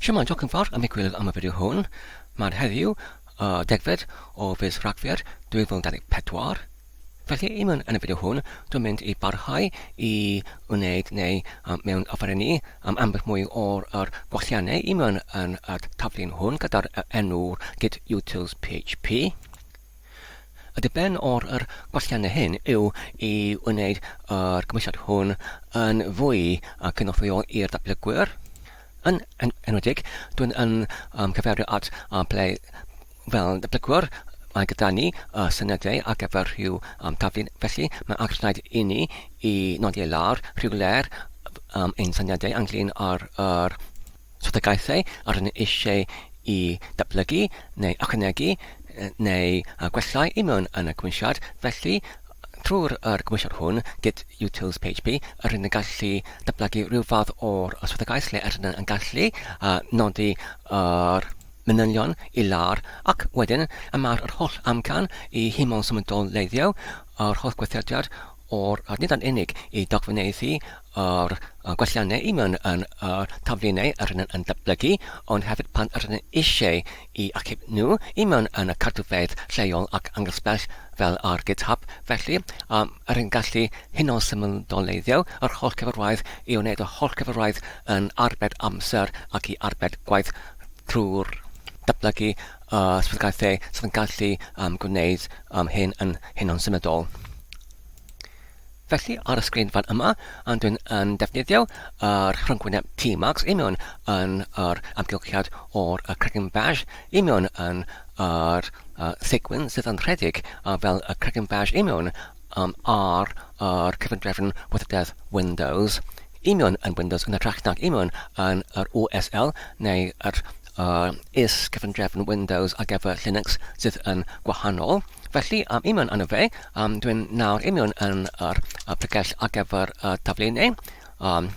Shwmae, diolch yn fawr am eich gwylio am y fideo hwn. Mae'r heddiw, y degfed o fis Rhagfyr 2024. Felly, i mewn yn y fideo hwn, dwi'n mynd i barhau i wneud neu um, mewn offerynnu um, ambell mwy o'r er gwelliannau i mewn yn y taflun hwn gyda'r enw git utils php. Y diben o'r yr gwelliannau hyn yw i wneud yr cymhwysiad hwn yn fwy cynorthwyol i'r datblygwyr. Yn enwedig, dwi'n yn um, cyfeirio at um, ble fel datblygwyr mae gyda ni uh, syniadau ar gyfer rhyw um, taflu, felly mae angen rhaid i ni i nodi lawr rhyw le'r um, ein syniadau ynglyn â'r yr Strategaethau a rydyn ni eisiau i datblygu neu ychwanegu neu gwella i mewn yn y cymhwysiad, felly trwy'r yr cymhwysiad hwn, git utils php, rydyn ni'n gallu datblygu rhyw fath o'r strategaeth lle rydyn yn gallu nodi yr manylion i lawr ac wedyn y mae'r yr holl amcan i hymol symudol leiddio yr holl gweithrediad o'r nid yn unig i dogfennaethu yr gwelliannau i mewn yn yr taflunau yr ydyn yn datblygu, ond hefyd pan yr ydyn eisiau i achub nhw i mewn yn y cadwfeydd lleol ac anghysbell fel ar GitHub. Felly, um, yr yn gallu hynod symldoleiddio yr holl cyfarwaith i wneud y holl cyfarwaith yn arbed amser ac i arbed gwaith trwy'r datblygu y swyddogaethau sydd yn gallu um, gwneud um, hyn yn hynod symudol. Felly, ar y sgrin fan yma, ond dwi'n yn defnyddio yr rhyngwyneb Tmax i mewn yn yr amgylchiad o'r y Kraken Bash i mewn yn yr uh, sequin sydd yn rhedeg uh, fel y Kraken Bash i mewn um, ar yr cyfundrefn weithrededd Windows i mewn yn Windows yn hytrach nag i mewn yn yr OSL neu yr uh, is cyfundrefn Windows ar gyfer Linux sydd yn gwahanol. Felly, um, i mewn yno fe, um, dwi'n nawr i mewn yn yr uh, pregell ar gyfer y uh, taflenau, um,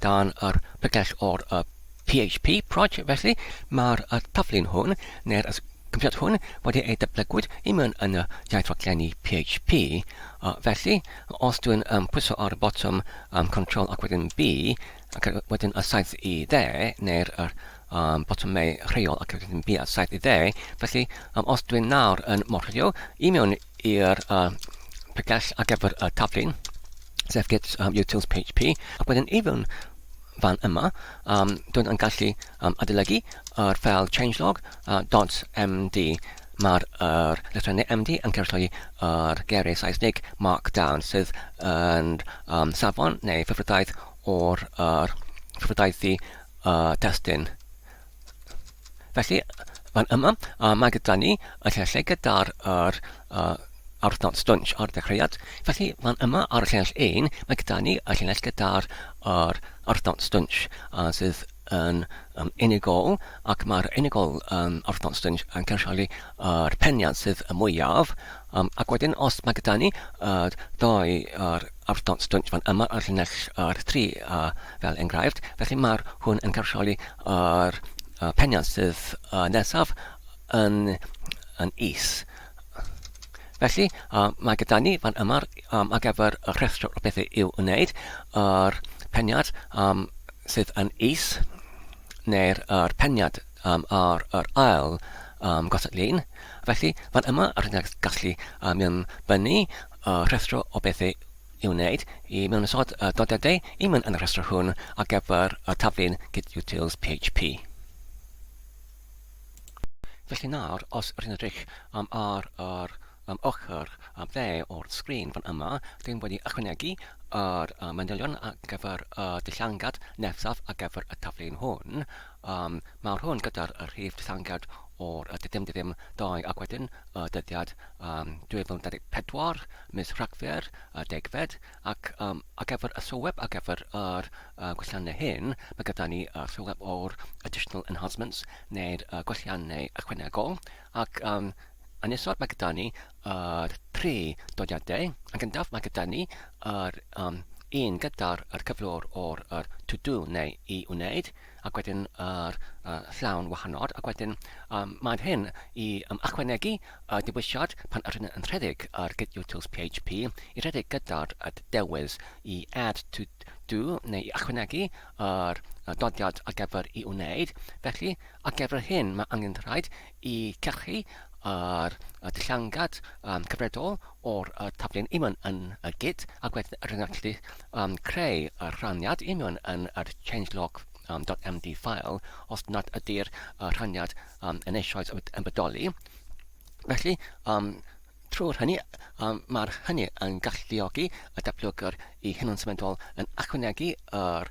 dan yr pregell o'r uh, PHP proj, felly mae'r uh, taflen hwn, neu'r cymhwysiad hwn, wedi ei datblygwyd i mewn yn y iaith raglenni PHP. Uh, felly, os dwi'n um, pwyso ar y botwm um, Control ac wedyn B, ac wedyn y saith i dde, neu'r er, um, botymau rheol ac wedyn B a saith i dde, felly um, os dwi'n nawr yn morfio i mewn i'r uh, pregell ar gyfer y taflen, sef git um, utils php, ac wedyn i fewn fan yma, um, dwi'n yn gallu um, adolygu yr ffeil changelog uh, .md. Mae'r er llythrennau MD yn cynrychioli yr geiriau Saesneg Markdown sydd yn um, safon neu ffurfwraeth o'r er, ffurfwraethu uh, testun. Felly, fan yma, uh, mae gyda ni y llinellau gyda'r yr, uh, arwydnod stwnsh ar ddechreuad. Felly, fan yma ar y llinell 1, mae gyda ni y llinell gyda'r yr arwydnod stwnsh uh, sydd yn um, unigol, ac mae'r unigol um, arwydnod stwnsh yn cynrychioli yr peniad sydd y mwyaf. Um, ac wedyn, os mae gyda ni yr ddau yr arwydnod stwnsh fan yma ar llinell yr 3 uh, fel enghraifft, felly mae'r hwn yn cynrychioli yr uh, peniad sydd uh, nesaf yn, yn is. Felly, uh, mae gyda ni fan yma um, ar gyfer y rhestr o bethau i'w wneud, yr peniad um, sydd yn is, neu'r er peniad um, ar yr ail um, gosod lun. Felly, fan yma, rydyn ni'n gallu um, mewnbynnu y rhestr o bethau i'w wneud i mewnosod y dodiadau i mewn yn y rhestr hwn ar gyfer y taflen git utils php. Felly nawr, os rydyn edrych um, ar yr um, ochr um, dde o'r sgrin fan yma, dyn wedi ychwanegu yr uh, manylion ar gyfer y dillangad nesaf ar gyfer y taflen hwn. Um, mae'r hwn gyda'r rhif dillangad o'r y dim dim 2 ac wedyn y dyddiad um, 2024, mis Rhagfyr, y degfed, ac um, ar gyfer y sylweb ar gyfer yr uh, gwelliannau hyn, mae gyda ni y sylweb o'r additional enhancements neu'r uh, gwelliannau ychwanegol, ac um, yn isod mae gyda ni yr tri dodiadau. Yn gyntaf mae gyda ni yr um, un gyda'r yr cyflwr o'r yr to do neu i wneud, ac wedyn yr uh, llawn wahanol, ac wedyn um, mae'n hyn i um, ychwanegu y dewisiad pan ydyn yn rhedeg yr git utils PHP i rhedeg gyda'r dewis i add to cadw neu i ychwanegu yr dodiad ar gyfer i wneud. Felly, ar gyfer hyn, mae angen rhaid i cachu yr dillangad cyfredol o'r taflen union yn y Git ac wedyn rydyn ni'n gallu creu y rhaniad union yn yr changelog.md file os nad ydy'r rhaniad yn eisoes yn bodoli. Felly, trwy'r hynny, mae'r hynny yn galluogi y datblygwr i hunansyfedol yn ychwanegu yr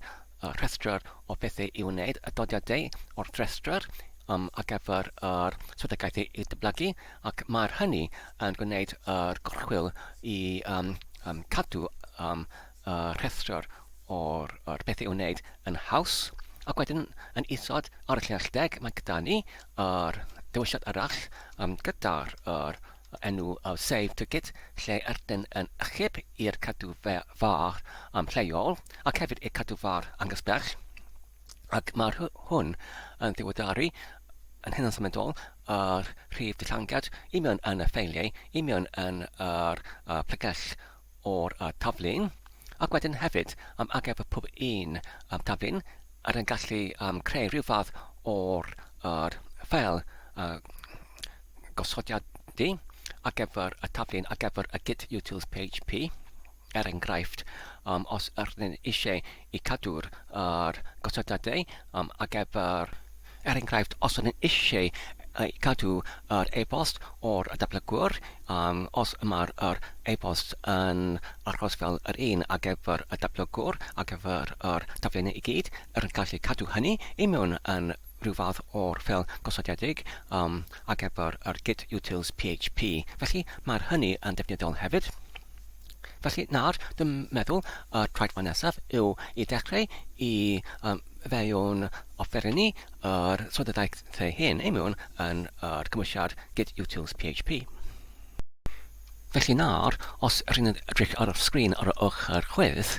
rhestr o bethau i'w wneud, y dodiadau o'r rhestr ar gyfer yr swyddogaethau i'w datblygu, ac mae'r hynny yn gwneud yr gorchwyl i cadw y rhestr o'r yr pethau i'w wneud yn haws. Ac wedyn yn isod ar y llinell deg mae gyda ni yr dewisiad arall gyda'r yr enw Save to Git lle ydyn yn achub i'r cadw far lleol ac hefyd i'r cadw far anghysbell. Ac mae'r hwn yn ddiweddaru yn hunansyfedol yr rhif dillangad i mewn yn y ffeiliau, i mewn yn yr pregell o'r taflun, ac wedyn hefyd ar gyfer pob un taflun, yr yn gallu creu rhyw fath o'r yr ffeil gosodiadu ar gyfer y taflun ar gyfer y git utils php. Er enghraifft, os ydyn eisiau i cadw'r yr gosodiadau ar gyfer Er enghraifft, os ydyn eisiau cadw yr e-bost o'r datblygwr, os mae'r yr e-bost yn aros fel yr un ar gyfer y datblygwr, ar gyfer yr taflenni i gyd, yr yn gallu cadw hynny i mewn yn rhyw fath o'r ffeil gosodiedig ar gyfer yr git utils php. Felly, mae'r hynny yn defnyddiol hefyd. Felly, nawr, dwi'n meddwl y traedfa nesaf yw i ddechrau i fewn offerynnu yr swyddogaethau hyn i mewn yn yr cymwysiad git utils php. Felly nawr, os rydyn ni'n edrych ar y sgrin ar y ochr chwith,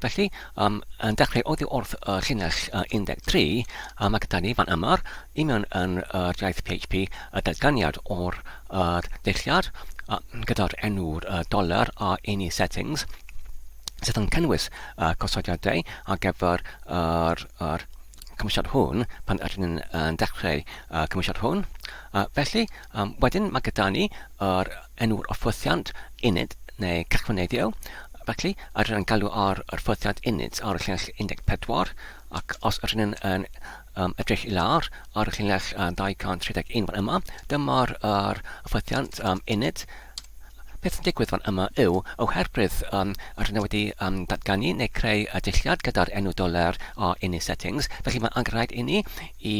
felly, yn dechrau oddi wrth y llinell 13, mae gyda ni fan yma, i mewn yn yr iaith PHP, y datganiad o'r dulliad gyda'r enw'r doler a ini settings, sydd yn cynnwys gosodiadau ar gyfer yr, yr cymwysiad hwn pan ydyn ni'n yn dechrau y cymwysiad hwn. Felly, wedyn mae gyda ni yr enw'r ffwythiant init neu cychwynneiddio. Felly, ydyn ni'n galw ar yr ffwythiant init ar y llinell 14 ac os ydyn ni'n yn edrych i lawr ar y llinell 231 fan yma, dyma'r yr ffwythiant init. Beth sy'n digwydd fan yma yw, oherwydd rydyn ni wedi datganu neu creu y dulliad gyda'r enw doler a ini settings, felly mae angen rhaid i ni i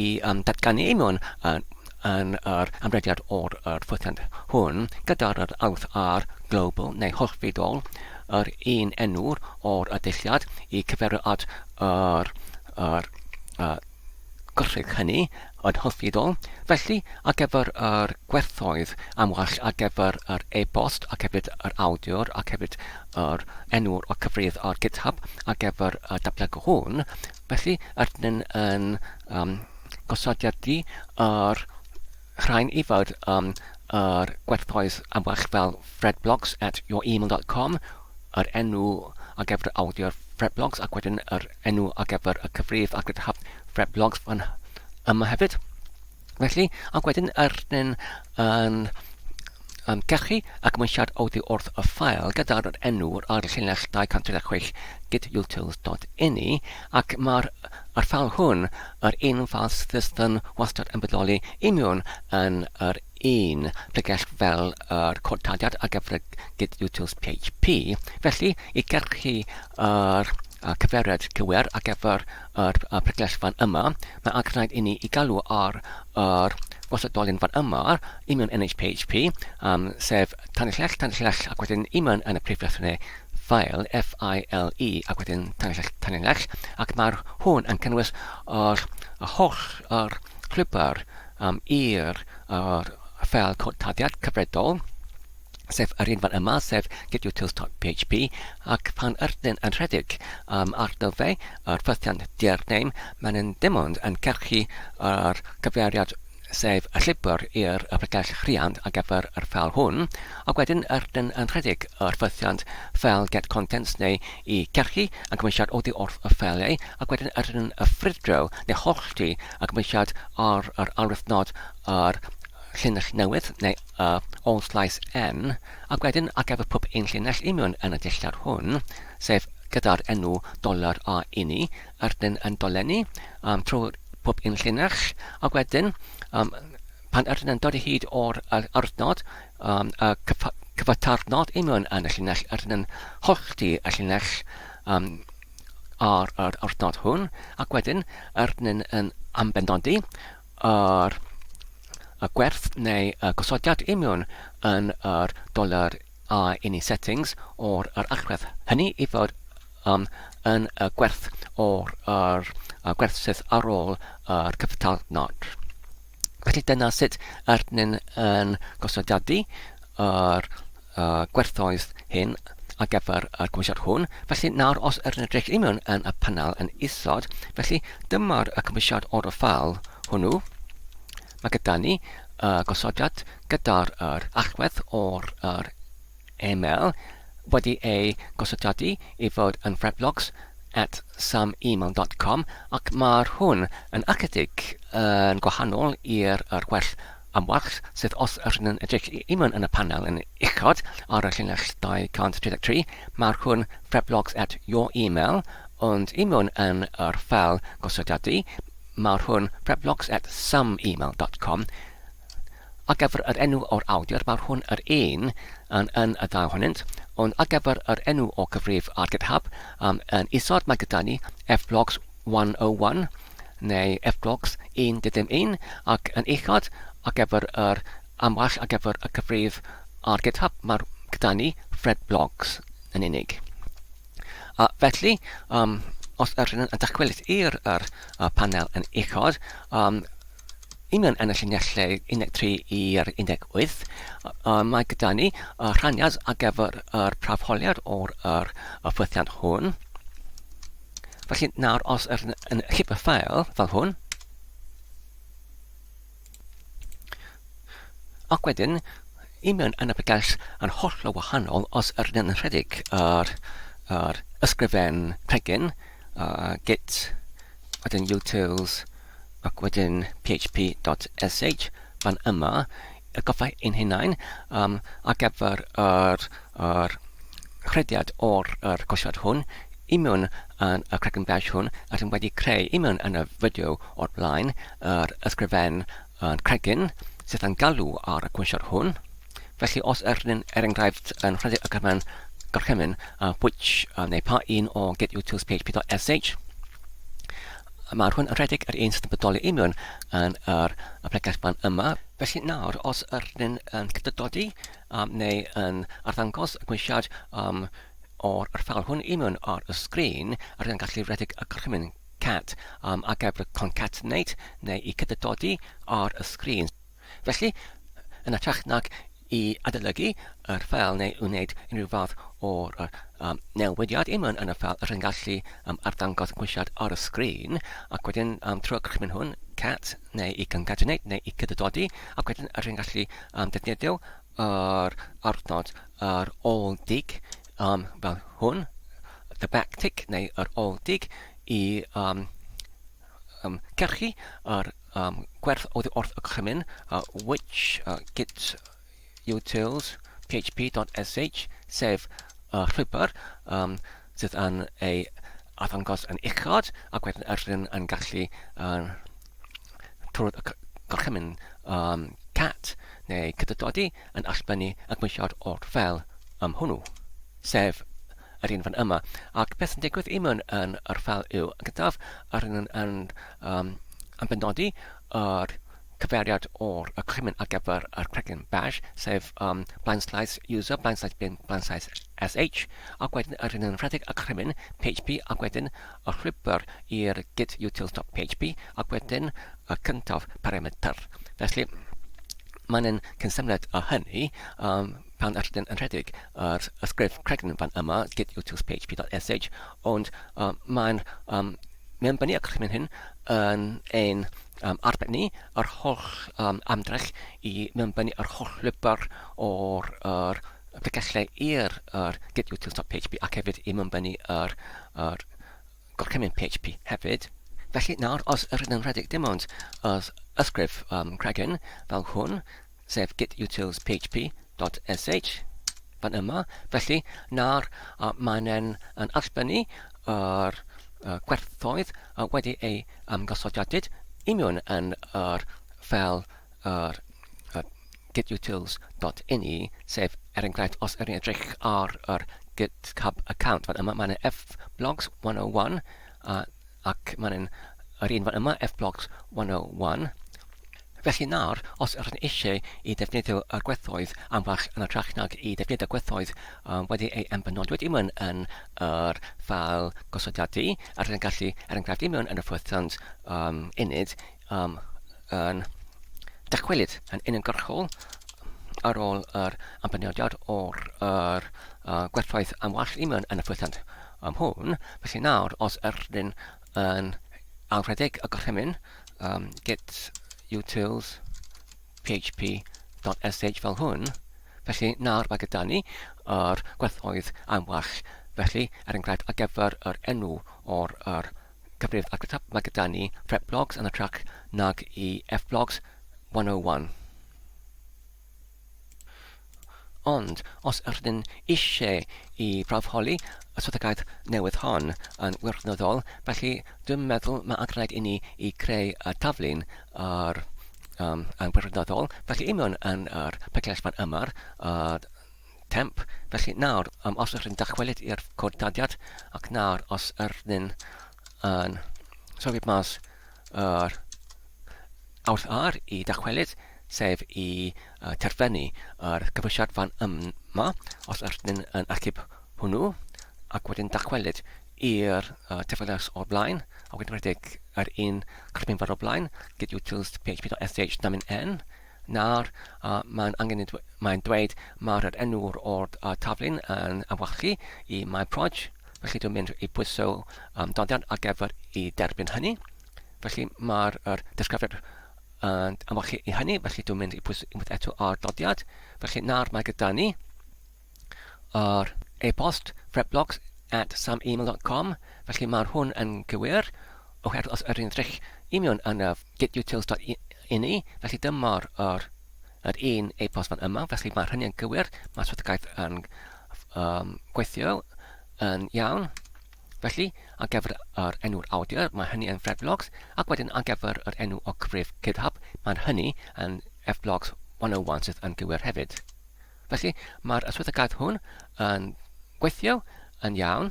datganu i mewn yn yr amrediad o'r yr ffwythiant hwn gyda'r yr awth ar global neu hollfidol yr un enw o'r y dulliad i cyfeirio at yr yr gwrthrych hynny yn hollfudol. Felly, ar gyfer yr gwerthoedd amwell ar gyfer yr e-bost ac hefyd yr awdur ac hefyd yr enw o'r cyfrif ar GitHub ar gyfer y datblygu hwn, felly ydyn yn gosodiadu yr rhain i fod yr gwerthoedd amwell fel fredblogs at youremail.com, yr enw ar gyfer yr awdur fredblogs ac wedyn yr enw ar gyfer y cyfrif ar GitHub fredblogs fan yma hefyd. Felly, ac wedyn yr yn yn cachu ac mae'n siarad oddi wrth y ffael gyda'r enw ar y llinell 236 gitutils.ini ac mae'r yr ffael hwn yr un ffael sydd yn wastad yn bodoli i mewn yn yr un pregell fel yr cod taliad ar gyfer y git utils php. Felly, i gyrchu yr cyfeiriad cywir ar gyfer yr pregell fan yma, mae angen rhaid i ni i galw ar yr gwastadolen fan yma i mewn NHPHP, sef tanllell, tanllell, ac wedyn i mewn yn y prif lythrennau file, F-I-L-E, ac wedyn tanllell, tanllell, ac mae'r hwn yn cynnwys yr holl yr llwybr i'r ffeil cod taddiad cyfredol, sef yr un fan yma, sef getutils.php, ac pan ydyn yn rhedeg arno fe, yr ffythiant dirname, mae'n dim ond yn cyrchu yr cyfeiriad sef y llwybr i'r pregell rhiant ar gyfer yr ffeil hwn, ac wedyn yr dyn yn rhedeg yr ffythiant ffeil get contents neu i cyrchu y gymwysiad oddi wrth y ffeiliau, ac wedyn yr dyn y ffrwydro neu hollti y gymwysiad ar yr arwyddnod yr llinell newydd neu y old slice n, ac wedyn ar gyfer pob un llinell union yn y dillad hwn, sef gyda'r enw dollar a ini, yr dyn yn dolenni trwy pob un llinell, ac wedyn um, pan ydyn yn dod i hyd o'r arnod, y cyfatarnod union yn y llinell, ydyn yn hollti y llinell ar yr arnod hwn, ac wedyn ydyn yn ambenodi yr y gwerth neu y gosodiad union yn yr dollar a ini settings o'r yr allwedd hynny i fod um, yn y gwerth o'r yr, y gwerth sydd ar ôl yr cyfartal nod. Felly dyna sut ydyn ni'n yn gosodiadu yr uh, gwerthoedd hyn ar gyfer y cymwysiad hwn. Felly nawr os ydyn ni'n edrych i mewn yn y panel yn isod, felly dyma'r y cymwysiad o'r ffeil hwnnw. Mae gyda ni y gosodiad gyda'r yr allwedd o'r yr email wedi ei gosodiadu i fod yn fredblogs at someemail.com ac mae'r hwn yn ychydig yn gwahanol i'r yr gwell amwallt sydd os ydyn yn edrych i mewn yn y panel yn uchod ar y llinell 233 mae'r hwn fredblogs at your email ond i mewn yn yr ffeil gosodiadu mae'r hwn fredblogs at someemail.com. Ar gyfer yr enw o'r awdur, mae'r hwn yr un yn yn y ddau ohonynt, ond ar gyfer yr enw o cyfrif ar GitHub, um, yn isod mae gyda ni fblogs 101 neu fblogs 1.1 ac yn uchod ar gyfer yr amwall ar gyfer y cyfrif ar GitHub mae gyda ni fredblogs yn unig. A felly, um, os ydyn yn dychwelyd i'r yr, y panel yn uchod, um, Union yn y llinellau 13 i'r 18, mae gyda ni y rhaniad ar gyfer yr prafholiad o'r yr, y ffwythiant hwn. Felly nawr os ydyn yn llip y ffael fel hwn, ac wedyn i mewn yn y pregell yn hollol wahanol os ydyn yn rhedeg yr, yr ysgrifen pregyn, git, wedyn utils, ac wedyn php.sh fan yma y goffa ein hunain um, ar gyfer yr, yr rhediad o'r yr gosod hwn i mewn yn y Kraken Bash hwn a dyn wedi creu i mewn yn y fideo o'r blaen yr ysgrifen yn Kraken sydd yn galw ar y gwysiad hwn. Felly os ydyn er enghraifft yn rhedeg y cyfan gorchymyn which neu pa un o getutils php.sh Mae'r hwn yn rhedeg yr un sydd yn bodoli union yn yr pregeth fan yma. Felly nawr, os ydyn yn cydododi um, neu yn arddangos y gweithiad um, o'r ffeil hwn union ar y sgrin, rydyn yn gallu rhedeg y gorchymyn cat um, ar gyfer concatenate neu i cydododi ar y sgrin. Felly, yn hytrach nag i adolygu yr ffeil neu wneud unrhyw fath o'r um, newidiad unrhyw yn y ffeil, rydyn gallu um, arddangos gwysiad ar y sgrin, ac wedyn um, trwy'r gorchymyn hwn, cat, neu i concatenate, neu i cydododi, ac wedyn rydyn gallu um, defnyddio yr arnod yr ôl dig um, fel hwn, the back tick, neu yr ôl dig, i um, um, cyrchu yr um, gwerth oddi wrth y gorchymyn which git utils php.sh sef y llwybr um, sydd yn ei arddangos yn uchod ac wedyn ydyn yn gallu trwy'r gorchymyn um, cat neu cydododi yn allbynnu y gweithiad o'r ffel um, hwnnw, sef yr un fan yma. Ac beth sy'n digwydd i mewn yn yr ffeil yw, yn gyntaf, yr un yn, um, yn benodi yr cyfeiriad o'r y gorchymyn ar gyfer yr cregyn bash, sef um, blind slice user, blind slice bin, blind slice sh, ac wedyn yr un yn rhedeg y gorchymyn php, ac wedyn y llwybr i'r git utils.php, ac wedyn y cyntaf parametr. Felly, mae'n yn cynsyniad o hynny, um, pan rydyn yn rhedeg yr ysgrif cregyn fan yma, git utils php.sh, ond um, mae'n um, mewnbynnu y gorchymyn hyn yn ein um, arbed ni yr holl um, amdrech i mewnbynnu yr holl lwybr o'r yr pregethau i'r yr getutils.php ac hefyd i mewnbynnu yr, yr gorchymyn PHP hefyd. Felly nawr, os yr ydyn yn rhedeg dim ond yr ysgrif um, cregyn fel hwn, sef getutils.php.sh fan yma, felly nawr uh, mae'n yn, yn allbynnu yr uh, gwerthoedd uh, wedi ei um, gosodiadyd i mewn yn yr fel yr uh, getutils.ini, sef er enghraifft os ydyn edrych ar yr GitHub account fan yma, mae'n fblogs 101 uh, ac mae'n yr un fan yma, fblogs 101. Felly nawr, os ydyn eisiau i ddefnyddio yr gwerthoedd amlach yn hytrach nag i ddefnyddio gwerthoedd um, wedi ei embenodwyd i mewn yn yr ffeil gosodiadu, a rydyn gallu, er enghraifft, i mewn yn y ffwythiant um, uned, um, yn dychwelyd yn uniongyrchol ar ôl yr ambenodiad o'r yr, uh, gwerthoedd am wall i mewn yn y ffwythiant um, hwn. Felly nawr, os ydyn yn alrhedeg y gorchymyn um, git utils php.sh fel hwn, felly nawr mae gyda ni yr gwerthoedd am wall. Felly, er enghraifft, ar gyfer yr enw o'r yr cyfrif ar GitHub, mae gyda ni fretblogs yn hytrach nag i fblogs 101. Ond, os ydyn eisiau i brawfholi y swyddogaeth newydd hon yn wirfoddol, felly dwi'n meddwl mae angen rhaid i ni i creu y taflun ar, um, yn wirfoddol. Felly i mewn yn yr pregell fan yma, uh, temp. Felly nawr, um, os ydyn dychwelyd i'r cod dadiad, ac nawr os ydyn yn sylwi mas yr awr ar i dychwelyd, sef i uh, terfynu yr cyfwysiad fan yma, os ydyn yn achub hwnnw, ac wedyn dychwelyd i'r uh, tefyllus o'r blaen, a wedyn rhedeg yr un crypyn fel o'r blaen, git utils php.sh namyn n, Nawr, uh, mae'n angen mae'n dweud mae'r enw o'r uh, taflun yn ymwalchu i myproj, felly dwi'n mynd i pwyso um, doddiad ar gyfer i derbyn hynny. Felly mae'r er disgrifiad yn ymwalchu i hynny, felly dwi'n mynd i pwyso unwaith eto ar doddiad. Felly nawr mae gyda ni yr e-bost fretblocks at samemail.com, felly mae'r hwn yn gywir, oherwydd os ydyn edrych i mewn yn y getutils.ini, felly dyma'r yr, yr un e-bost fan yma, felly mae'r hynny yn gywir, mae swyddogaeth yn um, gweithio yn iawn. Felly, ar gyfer yr enw'r awdur, mae hynny yn fredblogs, ac wedyn ar gyfer yr enw o cyfrif GitHub, mae'n hynny yn fblogs 101 sydd yn gywir hefyd. Felly, mae'r swyddogaeth hwn yn gweithio yn iawn.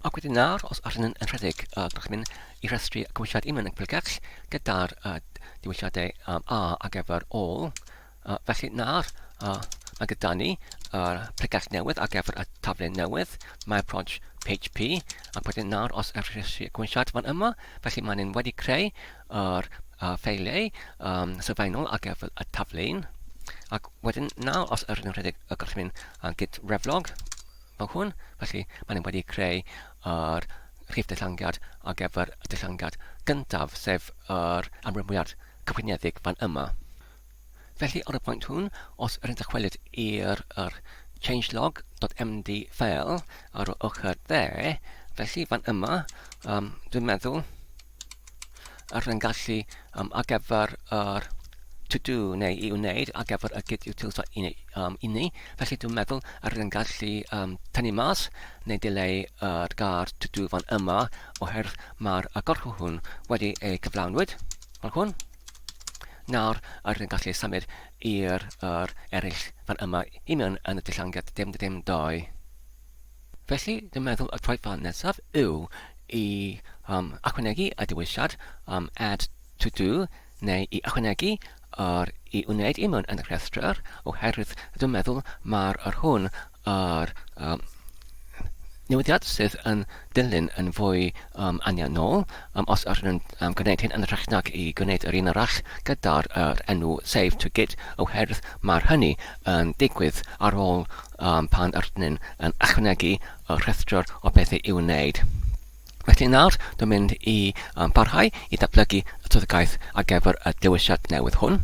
Ac wedyn nawr, os ydyn yn rhedeg y gorchymyn i rhestru y cymwysiad unman yn pregell gyda'r uh, diwysiadau um, A ar gyfer ôl, uh, felly nawr uh, mae gyda ni yr uh, pregell newydd ar gyfer y taflen newydd, mae proj PHP, ac wedyn nawr os yw'r rhestru cymwysiad fan yma, felly mae'n wedi creu yr uh, ffeiliau um, sylfaenol ar gyfer y taflen, ac Wedyn nawr os ydyn nhw'n rhedeg y gorchymyn uh, git reflog fel hwn, felly maen nhw wedi creu yr rhif dillangiad ar gyfer y dillangiad gyntaf, sef yr amrywiad cyfwynedig fan yma. Felly ar y pwynt hwn, os ydyn dychwelyd i'r yr changelog.md ffeil ar y ochr dde, felly fan yma, um, dwi'n meddwl, Yr yn gallu um, ar gyfer yr to do neu i wneud ar gyfer y git utils um, ini. Felly dwi'n meddwl yr yn gallu um, tynnu mas neu dileu yr gair to do fan yma oherwydd mae'r gorchwyl hwn wedi ei cyflawnwyd fel hwn. Nawr yr yn gallu symud i'r yr eraill fan yma i mewn yn y dillangiad dim dim doi. Felly, dwi'n meddwl y troedfan nesaf yw i um, ychwanegu y dewisiad um, add to do neu i ychwanegu yr i wneud i mewn yn y rhestr oherwydd dwi'n meddwl mae'r yr hwn yr um, newidiad sydd yn dilyn yn fwy um, anianol um, os ydyn nhw'n um, gwneud hyn yn hytrach nag i gwneud yr un arall gyda'r er enw save to git oherwydd mae'r hynny yn digwydd ar ôl um, pan ydyn yn ychwanegu y rhestr o bethau i'w wneud. Felly nawr, dwi'n mynd i um, parhau i ddatblygu y swyddogaeth ar gyfer y dewisiad newydd hwn.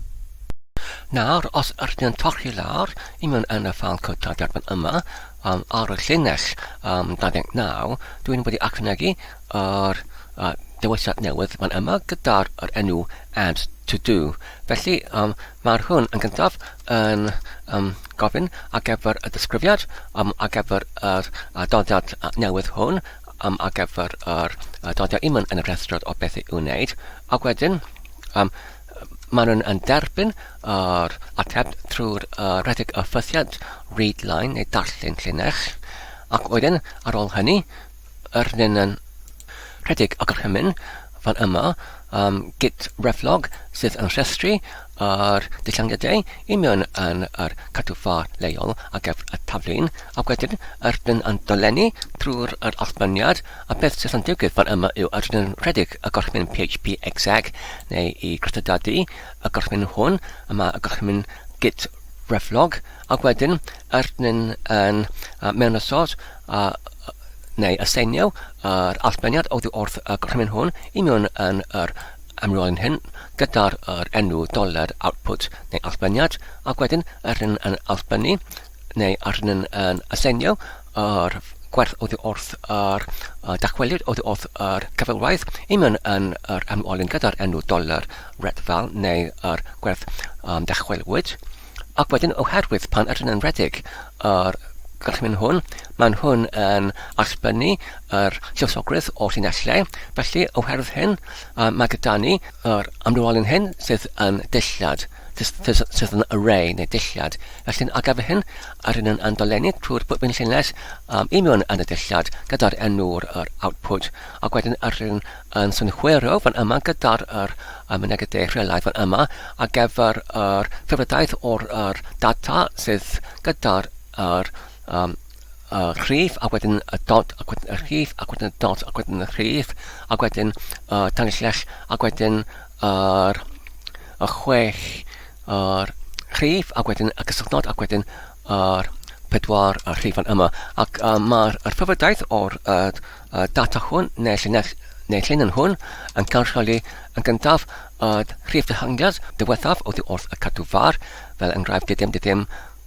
Nawr, os ydyn yn torri lawr i mewn yn y ffeil cod tarddiad fan yma, um, ar y llinell um, 29, dwi'n wedi ychwanegu yr uh, dewisiad newydd fan yma gyda'r yr enw add to do. Felly, um, mae'r hwn yn gyntaf yn um, gofyn ar gyfer y disgrifiad, um, ar gyfer yr uh, doddiad newydd hwn, um, ar gyfer yr uh, doddiad imwn yn y rhestr o bethau i'w wneud, ac wedyn um, maen nhw'n yn derbyn yr ateb trwy'r uh, rhedeg y ffythiant read line neu darllen llinell, ac wedyn ar ôl hynny, yr hyn yn rhedeg y gorchymyn fan yma, um, git reflog sydd yn rhestru yr dillaniadau i mewn yn yr cadwfa leol ar gyfer y taflun, ac wedyn yr dyn yn dolenni trwy'r yr allbyniad, a beth sydd yn digwydd fan yma yw yr dyn yn rhedeg y gorchymyn php exec neu i grytadadu y gorchymyn hwn, yma y gorchymyn git reflog, ac wedyn yr dyn yn uh, mewn ysod uh, neu aseinio yr allbyniad oddi wrth y gorchymyn hwn i mewn yn yr amrywiolyn hyn gyda'r yr enw doler output neu allbyniad, ac wedyn yr hyn yn allbynnu neu yr hyn yn aseinio yr gwerth oddi wrth yr dychwelyd oddi wrth yr cyfeilwaith i mewn yn yr amrywiolyn gyda'r enw doler retfal neu yr gwerth um, dychwelwyd. Ac wedyn oherwydd pan ydyn yn rhedeg yr gorchymyn hwn, mae'n hwn yn allbynnu yr lluosogrwydd o llinellau. Felly, oherwydd hyn, mae gyda ni yr amrywiolyn hyn sydd yn dillad, sydd yn array neu dillad. Felly, ar gyfer hyn, rydyn yn andolennu trwy'r pwrpyn llinell um, i mewn yn y dillad gyda'r enw'r yr output, ac wedyn rydyn yn synhwyro fan yma gyda'r yr y mynegydau rheolaidd fan yma ar gyfer yr ffurfwriaeth o'r yr data sydd gyda'r yr um, y rhif ac wedyn y dot ac wedyn y rhif ac wedyn y dot ac wedyn y rhif ac wedyn y tanllell ac wedyn yr y chwech yr rhif ac wedyn y cysylltnod ac wedyn yr pedwar y rhif fan yma ac uh, mae'r yr ffurfwriaeth o'r uh, y data hwn neu llinell neu llinyn hwn yn cynrychioli yn gyntaf y rhif dehongliad diwethaf oddi wrth y cadw far, fel enghraifft dim dim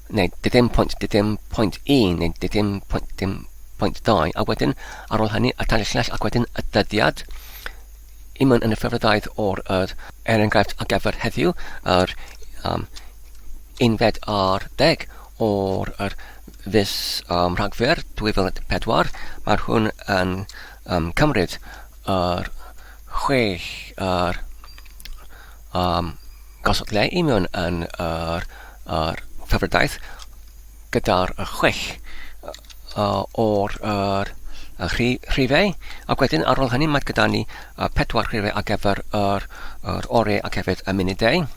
neu dim pwynt dim pwynt un neu dim pwynt dim pwynt dau, a wedyn ar ôl hynny y tair llinell ac wedyn y dyddiad i mewn yn y ffurfyddaeth o'r yr, er enghraifft ar gyfer heddiw, yr um, unfed ar ddeg o'r yr fis um, Rhagfyr 2004, mae'r hwn yn um, cymryd yr chwech yr um, gosod le i mewn yn yr, yr ffefrydaeth gyda'r chwech uh, o'r yr, y rhifau ac wedyn ar ôl hynny mae gyda ni uh, pedwar rhifau ar gyfer yr, yr oriau ac hefyd y munudau.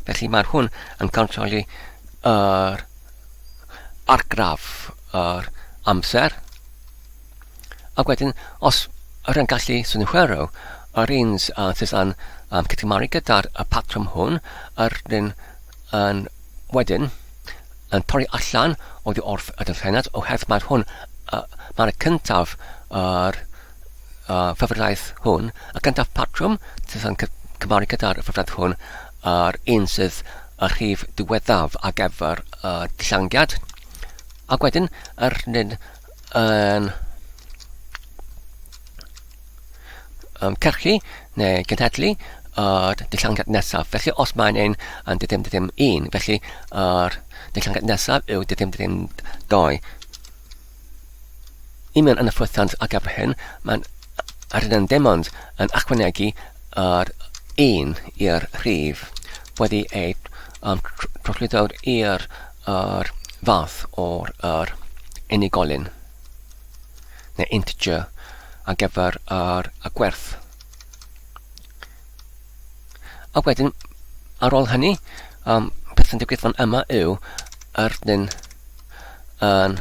Felly mae'r hwn yn cynrychioli yr argraff yr amser. Ac wedyn, os yr yn gallu synhwyro yr un uh, sydd yn um, cytgymaru gyda'r y patrwm hwn, yr un yn wedyn yn torri allan oddi wrth y darlleniad oherwydd mae'r hwn, uh, mae'r cyntaf yr uh, ffefrydaeth hwn, y cyntaf patrwm sydd yn cymaru gyda'r ffefrydaeth hwn, yr un sydd y rhif diweddaf ar gyfer y dillangiad. Ac wedyn, yr nid yn um, cyrchu neu genhedlu yr dillangiad nesaf. Felly os mae'n ein yn dim dim 1, felly yr dillangiad nesaf yw dim dim 2. I mewn yn y ffwythiant ar gyfer hyn, mae'n ar yn dim ond yn ychwanegu yr 1 i'r rhif wedi ei um, trosglwyddo i'r yr fath o'r yr unigolyn neu integer ar gyfer yr y gwerth. Ac wedyn, ar ôl hynny, um, beth sy'n digwydd fan yma yw yr dyn yn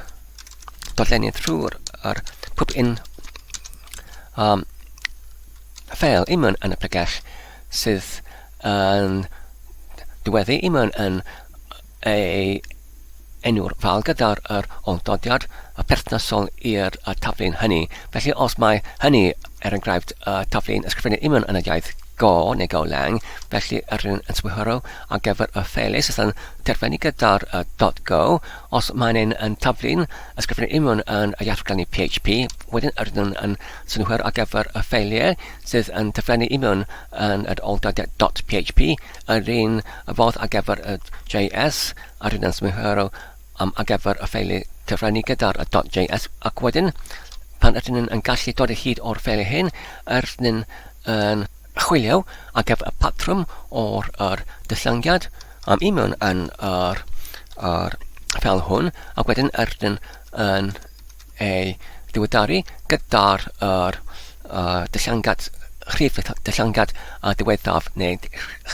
darllennu trwy'r yr pob un um, ffeil i mewn yn y pregell sydd yn diweddu i mewn yn ei enw'r ffeil gyda'r yr ôl-dodiad perthnasol i'r taflen hynny. Felly os mae hynny, er enghraifft, y taflen ysgrifennu union yn y iaith Go neu Golang, felly yr un yn synhwyro ar gyfer y ffeiliau sydd yn terfynu gyda'r .go. Os mae'n un yn taflu'n ysgrifennu union yn y iaith rhaglennu PHP, wedyn yr un yn synhwyro ar gyfer y ffeiliau sydd yn terfynu union yn yr ôl-dodiad .php, yr un fodd ar gyfer y JS, Ar un synhwyrol am ar gyfer y ffeiliau cyfrannu gyda'r .js ac wedyn pan ydyn ni'n yn gallu dod o hyd o'r ffeiliau hyn, ydyn ni'n yn chwilio ar gyfer y patrwm o'r yr dillyngiad am i mewn yn yr, yr ffeil hwn ac wedyn ydyn yn ei ddiweddaru gyda'r yr, uh, dillyngiad rhif dillyngiad uh, diweddaf neu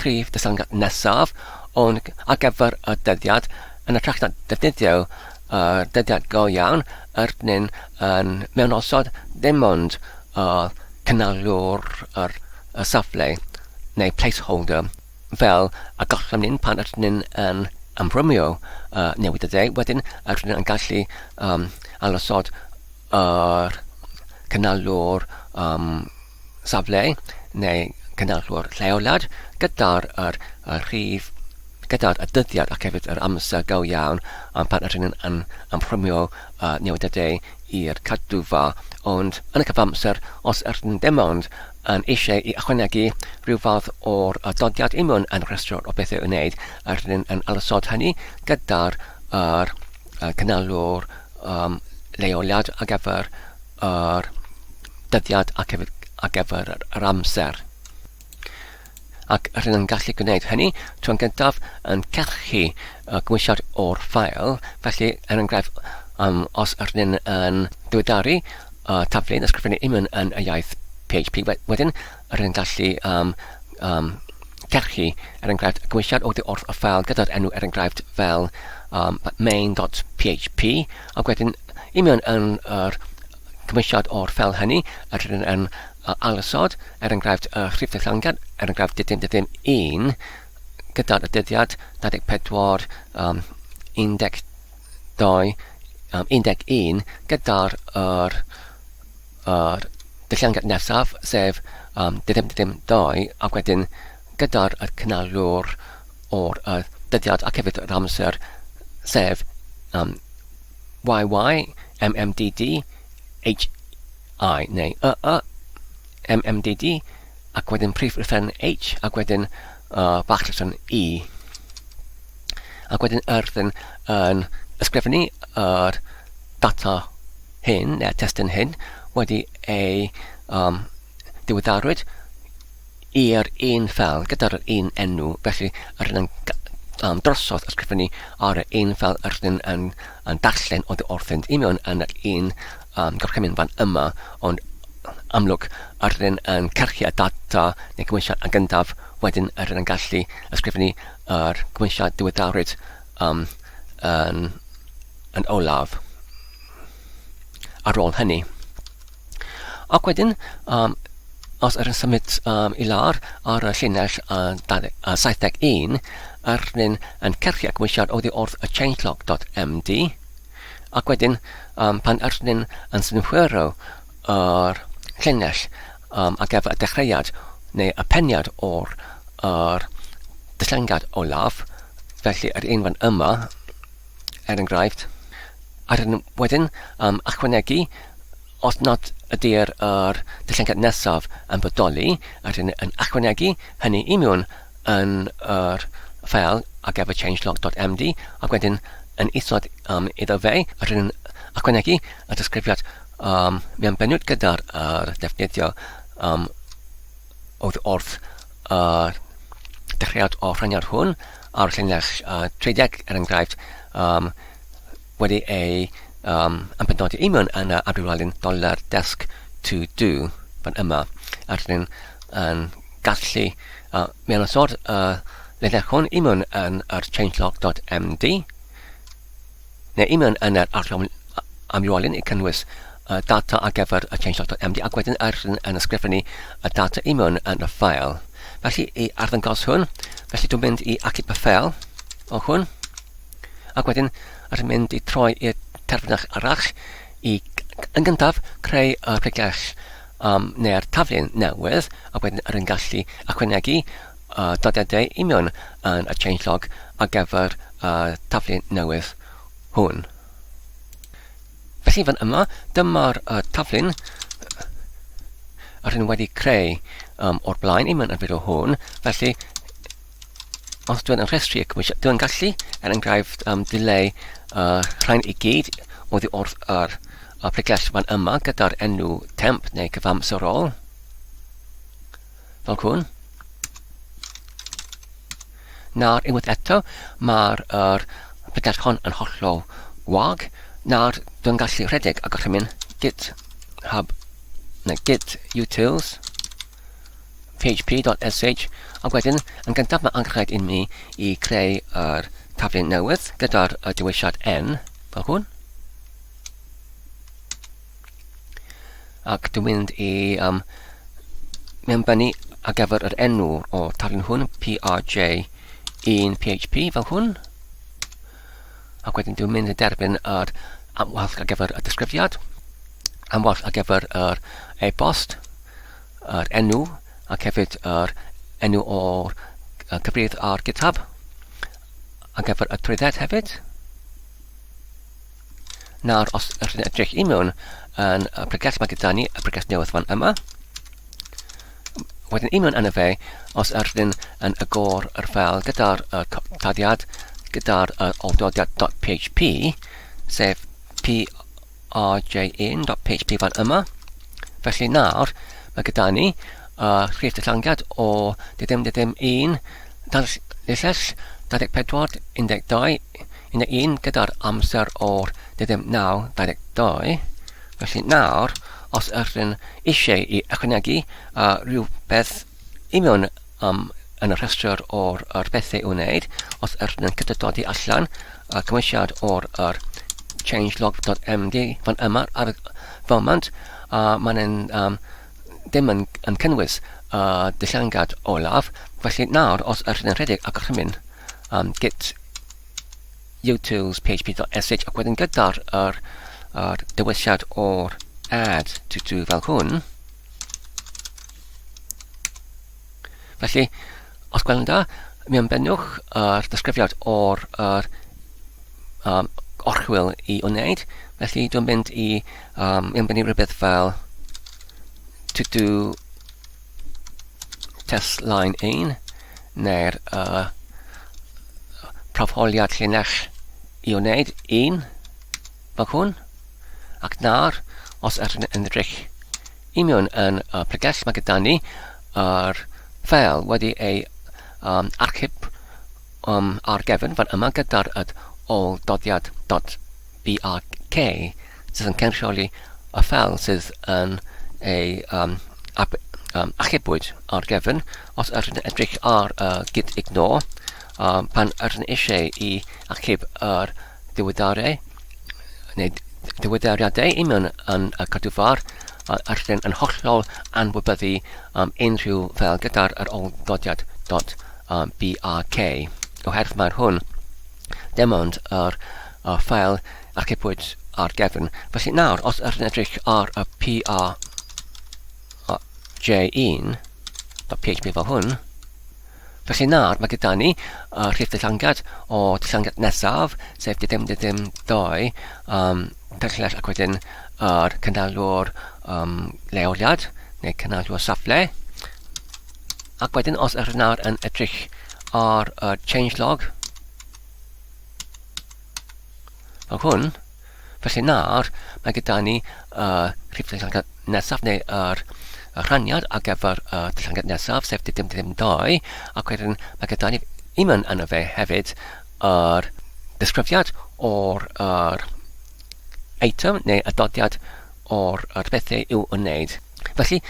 rhif dillyngiad nesaf, ond ar gyfer y dyddiad, yn hytrach na defnyddio y dyddiad go iawn, yr ni'n yn mewnosod dim ond y cynaliwr yr y safle neu placeholder fel y gallem ni'n pan ydyn ni'n yn ymrwymio uh, newid y dde, wedyn ydyn ni'n gallu um, alosod yr cynaliwr um, safle neu cynaliwr lleoliad gyda'r yr, y rhif gyda'r y dyddiad ac hefyd yr amser go iawn am pan ydyn ni'n yn ymrwymio uh, newidiadau i'r cadwfa, ond yn y cyfamser, os ydyn ni dim ond yn eisiau i ychwanegu rhyw fath o'r dodiad i mewn yn rhestr o bethau i'w wneud, ydyn ni'n yn alysod hynny gyda'r yr, y cynalwr um, leoliad ar gyfer yr dyddiad ac hefyd ar gyfer yr amser. Ac rydyn yn gallu gwneud hynny trwy'n gyntaf yn cachu y gymwysiad o'r ffael. Felly, er enghraifft, um, os rydyn yn diweddaru uh, taflen ysgrifennu union yn y iaith PHP, wedyn rydyn yn gallu um, um, cachu, er enghraifft, y gymwysiad oddi wrth y ffael gyda'r enw, er enghraifft, fel um, main.php, ac wedyn union yn yr cymwysiad o'r ffeil hynny, rydyn yn ailosod, er enghraifft, y rhif dillangad, er enghraifft, dim dim 1, gyda'r dyddiad 24, um, 12, um, 11, gyda'r yr, yr dillangad nesaf, sef um, dim dim 2, ac wedyn gyda'r y cynaliwr o'r y dyddiad ac hefyd yr amser, sef um, Y Y M M D D H I neu Y Y M M D D ac wedyn prif lythyren H ac wedyn uh, bach lythyren E ac wedyn yrddyn yn ysgrifennu yr data hyn neu'r testun hyn wedi ei um, diweddarwyd i'r un ffeil gyda'r un enw, felly yr yn um, drosodd ysgrifennu ar yr un ffeil yr ydyn yn, yn darllen oddi wrthynt i mewn yn yr un um, gorchymyn fan yma, ond amlwg yr ydyn yn cyrchu y data neu gymwysiad yn gyntaf, wedyn yr ydyn yn gallu ysgrifennu yr gymwysiad diweddarwyd um, yn, yn olaf ar ôl hynny. Ac wedyn, um, os yr yn symud um, i lawr ar y llinell uh, 71, yr yn, yn cyrchu ac mwynsiad oddi wrth y changelog.md, ac wedyn, um, pan yr yn, yn synhwyro yr llinell um, ar gyfer y dechreuad neu y peniad o'r yr dillyngiad olaf, felly yr un fan yma, er enghraifft, a rydyn wedyn um, ychwanegu os nad ydy'r yr dillyngiad nesaf yn bodoli, a rydyn yn ychwanegu hynny i mewn yn yr ffeil ar gyfer changelog.md ac wedyn yn isod um, iddo fe, a rydyn yn ychwanegu y disgrifiad um, mewn benwd gyda'r er defnyddio um, oedd wrth y dechreuad o'r rhaniad hwn ar llinell uh, 30 er enghraifft um, wedi ei um, ymbenodi i mewn yn y adwylwalyn dollar desk to do fan yma a rydyn yn gallu uh, mewn osod y uh, linell hwn i mewn yn yr changelog.md neu i mewn yn yr amlwolyn i cynnwys y data ar gyfer y changelog.md ac wedyn yr yn ysgrifennu y data i mewn yn y ffael. Felly i arddangos hwn, felly dwi'n mynd i achub y ffael o hwn, ac wedyn rydyn mynd i troi i'r terfynell arall i yn gyntaf creu y pregell um, neu'r taflen newydd a wedyn rydyn gallu ychwanegu uh, dodiadau i mewn yn y changelog ar gyfer y taflen newydd hwn. Felly fan yma, dyma'r uh, taflen rydyn wedi creu um, o'r blaen i mewn y fideo hwn. Felly, os dwi'n yn rhestru y cymwysiad, dwi'n gallu, er enghraifft, um, dileu uh, rhain i gyd oddi wrth yr uh, pregell fan yma gyda'r enw temp neu cyfamserol, fel hwn. Nawr, unwaith eto, mae'r er, pregell hon yn hollol wag. Nawr, dwi'n gallu rhedeg a gorchymyn github neu git utils php.sh ac wedyn yn gyntaf mae angenrhaid i mi i creu yr taflen newydd gyda'r dewisiad n fel hwn. Ac dwi'n mynd i um, mewnbynnu ar gyfer yr enw o'r taflen hwn prj1php fel hwn. Ac wedyn dwi'n mynd i derbyn yr amwalch ar gyfer y disgrifiad, amwalch ar gyfer yr e-bost, yr enw ac hefyd yr enw o'r cyfrif ar GitHub ar gyfer y trwydded hefyd. Nawr, os ydych chi'n edrych i mewn yn y pregeth mae gyda ni, y pregeth newydd fan yma, wedyn i mewn yna fe, os ydych chi'n yn agor yr ffeil gyda'r taddiad, gyda'r oldodiad.php, sef p rj1.php fan yma. Felly nawr, mae gyda ni uh, rhif dillangiad o dim dim 1, 24, 12, 11 gyda'r amser o'r dim 9, 22. Felly nawr, os ydych eisiau i ychwanegu uh, rhywbeth i mewn um, yn y rhestr o'r yr bethau i'w wneud, os ydyn yn cydododi allan y cymwysiad o'r yr changelog.md fan yma ar y foment, a mae'n yn, um, ddim yn, yn cynnwys y uh, dillangad olaf, felly nawr os ydyn yn rhedeg a gorchymyn um, git utils php.sh ac wedyn gyda'r yr, yr dewisiad o'r add to do fel hwn, Felly, os gwelwn da, mi ymbenwch yr disgrifiad o'r yr, um, orchwyl i wneud. Felly, dwi'n mynd i um, ymbennu rhywbeth fel to do test line 1 neu'r uh, profholiad llinell i wneud 1 fel hwn. Ac nawr, os ydych yn edrych i mewn yn y pregell, mae gyda ni yr ffeil wedi ei um, archeb um, ar gefn fan yma gyda'r ôl-doddiad .brk sydd yn cynrychioli y ffeil sydd yn ei um, ab, um, achubwyd ar gefn. Os ydych yn edrych ar uh, git ignore, um, pan ydych yn eisiau i achub yr diweddarau, neu diweddariadau i mewn yn y cadwfar allan yn hollol anwybyddu um, unrhyw fel gyda'r yr ôl-ddodiad dot um, BRK oherwydd mae'r hwn dim ond yr uh, ffael archebwyd ar gefn. Felly nawr, os ydych yn edrych ar y PRJ1 .php fel hwn, Felly nawr mae gyda ni y rhif dillangiad o dillangiad nesaf, sef dim dim dim 2, um, perllell ac wedyn yr cynhalwr um, leoliad neu cynhalwr safle. Ac wedyn os ydych nawr yn edrych ar y changelog, fel hwn, Felly nawr, mae gyda ni y rhif dillangiad nesaf neu yr rhaniad ar gyfer y dillangiad nesaf, sef dim dim 2, ac wedyn mae gyda ni un yno fe hefyd yr disgrifiad o'r yr eitem neu y dodiad o'r yr bethau i'w wneud. Felly,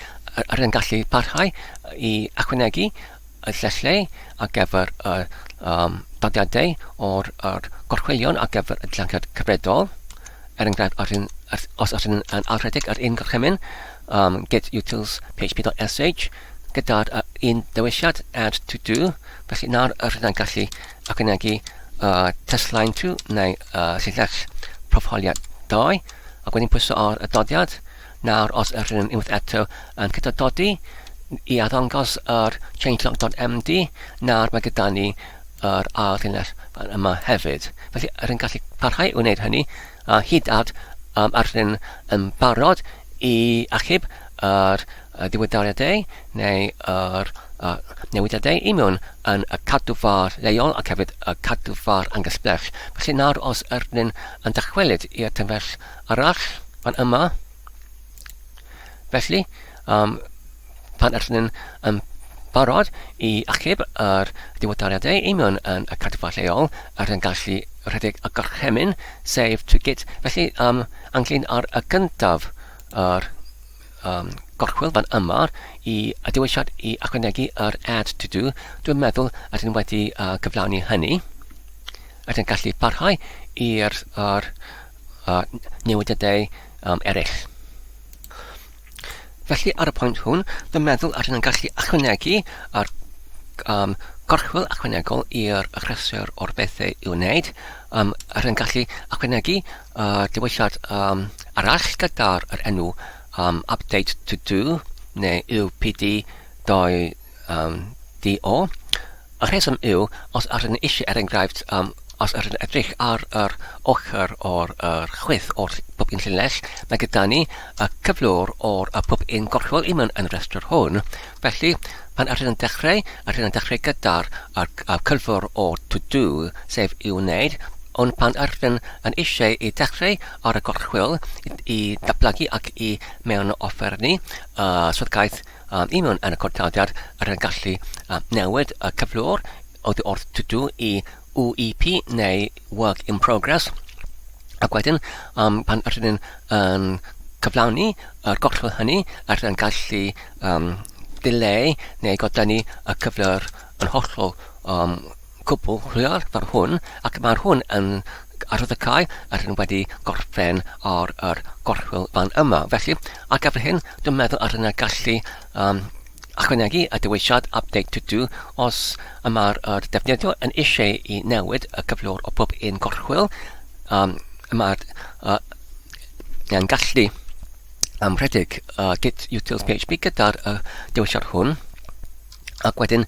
yr yn gallu parhau i ychwanegu y llelle ar gyfer y um, dodiadau o'r yr gorchwylion ar gyfer y dlangiad cyfredol, er enghraifft, ar un, ar, os ydyn yn alrhedeg yr un gorchymyn, um, get utils php.sh, gyda'r uh, un dewisiad add to do, felly nawr yr yna'n gallu ychwanegu test line 2 neu llinell profoliad 2 ac wedyn pwyso ar y dodiad. Nawr os ydyn yn unwaith eto yn gyda dodi i arddangos yr changelog.md, nawr mae gyda ni yr ail llinell fan yma hefyd. Felly rydyn gallu parhau i wneud hynny a hyd at rydyn yn barod i achub yr diweddariadau neu yr newidiadau i mewn yn y cadwfar leol ac hefyd y cadwfar angysbell. Felly nawr os ydyn yn dychwelyd i'r tymell arall fan yma, felly um, pan ydyn yn barod i achub yr diweddariadau i mewn yn y cadwfar lleol, ydyn gallu rhedeg y gorchymyn save to git. Felly, um, ynglyn ar y gyntaf yr um, gorchwyl fan yma i y dewisiad i ychwanegu yr add to do, dwi'n meddwl ydyn wedi cyflawni hynny. Ydyn gallu parhau i'r yr, newidiadau eraill. Felly ar y pwynt hwn, dwi'n meddwl ydyn yn gallu ychwanegu yr um, gorchwyl ychwanegol i'r rhestr o'r bethau i'w wneud. Ydyn yn gallu ychwanegu diwysiad arall gyda'r yr enw update to do neu UPD 2 DO. Y rheswm yw, os ydyn ni eisiau, er enghraifft, os ydyn ni'n edrych ar yr ochr o'r yr chwith o'r pob un llinell, mae gyda ni y cyflwr o'r y pob un gorchwyl i mewn yn y rhestr hwn. Felly, pan ydyn ni'n dechrau, ydyn ni'n dechrau gyda'r y, y cyflwr o'r to do, sef i'w wneud, ond pan ydyn yn eisiau i dechrau ar y gorchwyl i, i datblygu ac i mewn offer ni, swyddogaeth i mewn yn y cod-taliad yr yn gallu newid y cyflwr oddi wrth to do i WIP neu work in progress ac wedyn um, pan ydyn ni'n yn cyflawni yr gorchwyl hynny ydyn ni'n gallu um, dileu neu godlennu y cyflwr yn hollol um, cwbl hwyr fel hwn, ac mae'r hwn yn arwyddocau a rydyn wedi gorffen ar yr gorchwyl fan yma. Felly, ar gyfer hyn, dwi'n meddwl ar yna gallu ychwanegu y dewisiad Update to Do os y mae'r yr defnyddiwr yn eisiau i newid y cyflwr o pob un gorchwyl. Mae'r yn gallu rhedeg git utils php gyda'r dewisiad hwn. ac wedyn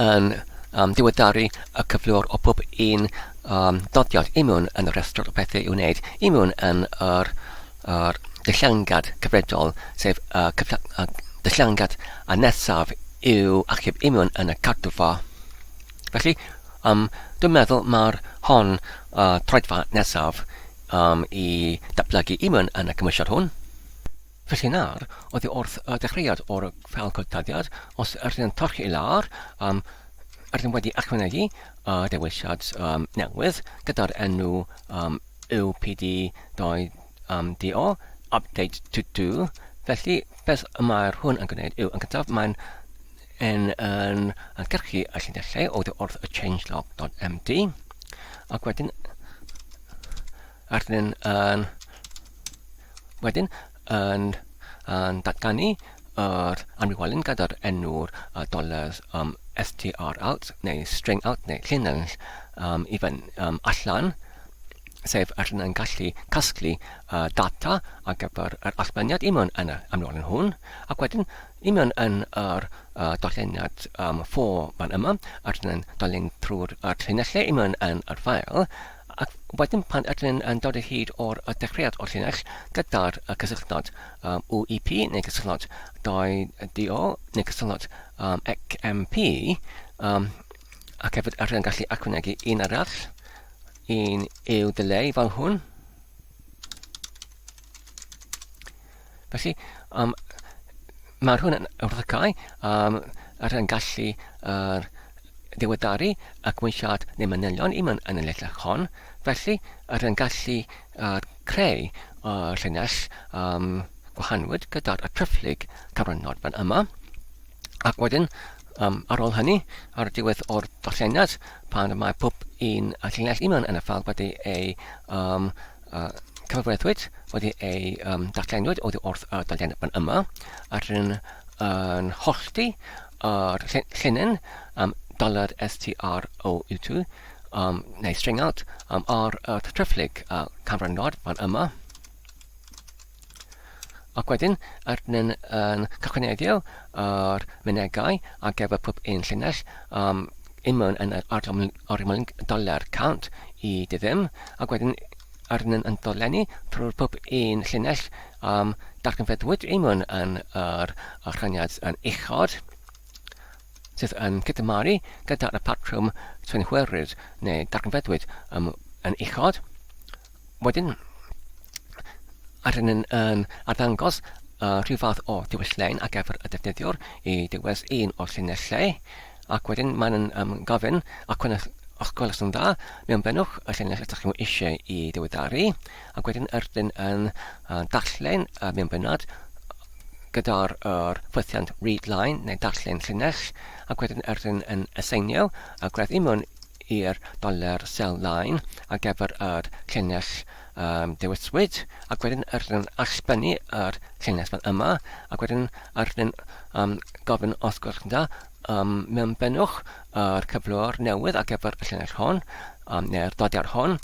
yn diweddaru y cyflwr o pob un dodiad i mewn yn y rhestr o pethau i'w wneud i mewn yn yr, yr dillangad cyfredol, sef y uh, dillangad a nesaf yw achub i mewn yn y cadwfa. Felly, dwi'n meddwl mae'r hon troedfa nesaf i datblygu i mewn yn y cymwysiad hwn. Felly nawr, oddi wrth y dechreuad o'r ffeil codtaddiad, os ydyn yn torchi i lawr, ydyn wedi ychwanegu y dewisiad newydd gyda'r enw UPD2 DO, update to do. Felly, beth y mae'r hwn yn gwneud yw, yn gyntaf, mae'n yn, yn, yn cyrchu y llinellau oddi wrth y changelog.md, ac wedyn, ydyn yn Wedyn yn, yn datganu yr amrywiolyn gyda'r enw'r dollars str out neu string out neu llinell i fyny allan, sef yr yn gallu casglu data ar gyfer yr allbyniad i mewn yn y amrywiolyn hwn, ac wedyn i mewn yn yr darlleniad for fan yma, yr yn darllen trwy'r llinellau i mewn yn yr ffael, Ac wedyn pan ydyn yn dod o hyd o'r dechreuad o'r llinell gyda'r cysylltnod UEP neu cysylltnod 2DO neu cysylltnod XMP um, ac hefyd ydyn yn gallu ychwanegu un arall, un yw delay fel hwn. Felly, mae'r hwn yn wrthrychau, yr yn gallu ddiweddaru y cymwysiad neu manylion i mewn yn y llinell hon. Felly, yr yn gallu creu y llinell gwahanwyd gyda'r tryfflig cyfrannod fan yma. Ac wedyn, ar ôl hynny, ar y diwedd o'r darlleniad, pan mae pob un llinell i mewn yn y ffeil wedi ei cyfarwyddwyd, wedi ei darllenwyd oddi wrth y darlleniad fan yma, ar yn, yn hollti yr llinyn $STROU2 um, neu string out um, ar y tryfflig canran nod fan yma. Ac wedyn, rydyn ni'n yn cychwyneddio yr mynegai ar gyfer pob un llinell um, unmewn yn yr ardal doler count i dy ddim, ac wedyn rydyn ni'n yn dolenni trwy'r pob un llinell um, darganfyddwyd unmewn yn yr rhaniad yn uchod sydd yn cydymharu gyda'r patrwm synhwyrydd neu darganfyddwyd um, yn uchod. Wedyn, rydyn ni'n yn arddangos rhyw fath o ddiwylliain ar gyfer y defnyddiwr i dewis un o'r llinellau, ac wedyn maen nhw'n um, gofyn, ac wedyn os gwelwch yn dda, mewnbynnwch y llinell ydych chi'n eisiau i ddiweddaru, ac wedyn rydyn yn uh, darllen y mewnbynnad gyda'r er ffwythiant read line neu darllen llinell, ac wedyn rydyn yn aseinio y gwerth i mewn i'r doler sell line ar gyfer yr llinell um, dewiswyd, ac wedyn yr yn allbynnu yr llinell fan yma, ac wedyn yr yn um, gofyn os gwelwch yn dda, um, mewnbynnwch yr cyflwr newydd ar gyfer y llinell hon, um, neu'r dodiad hon.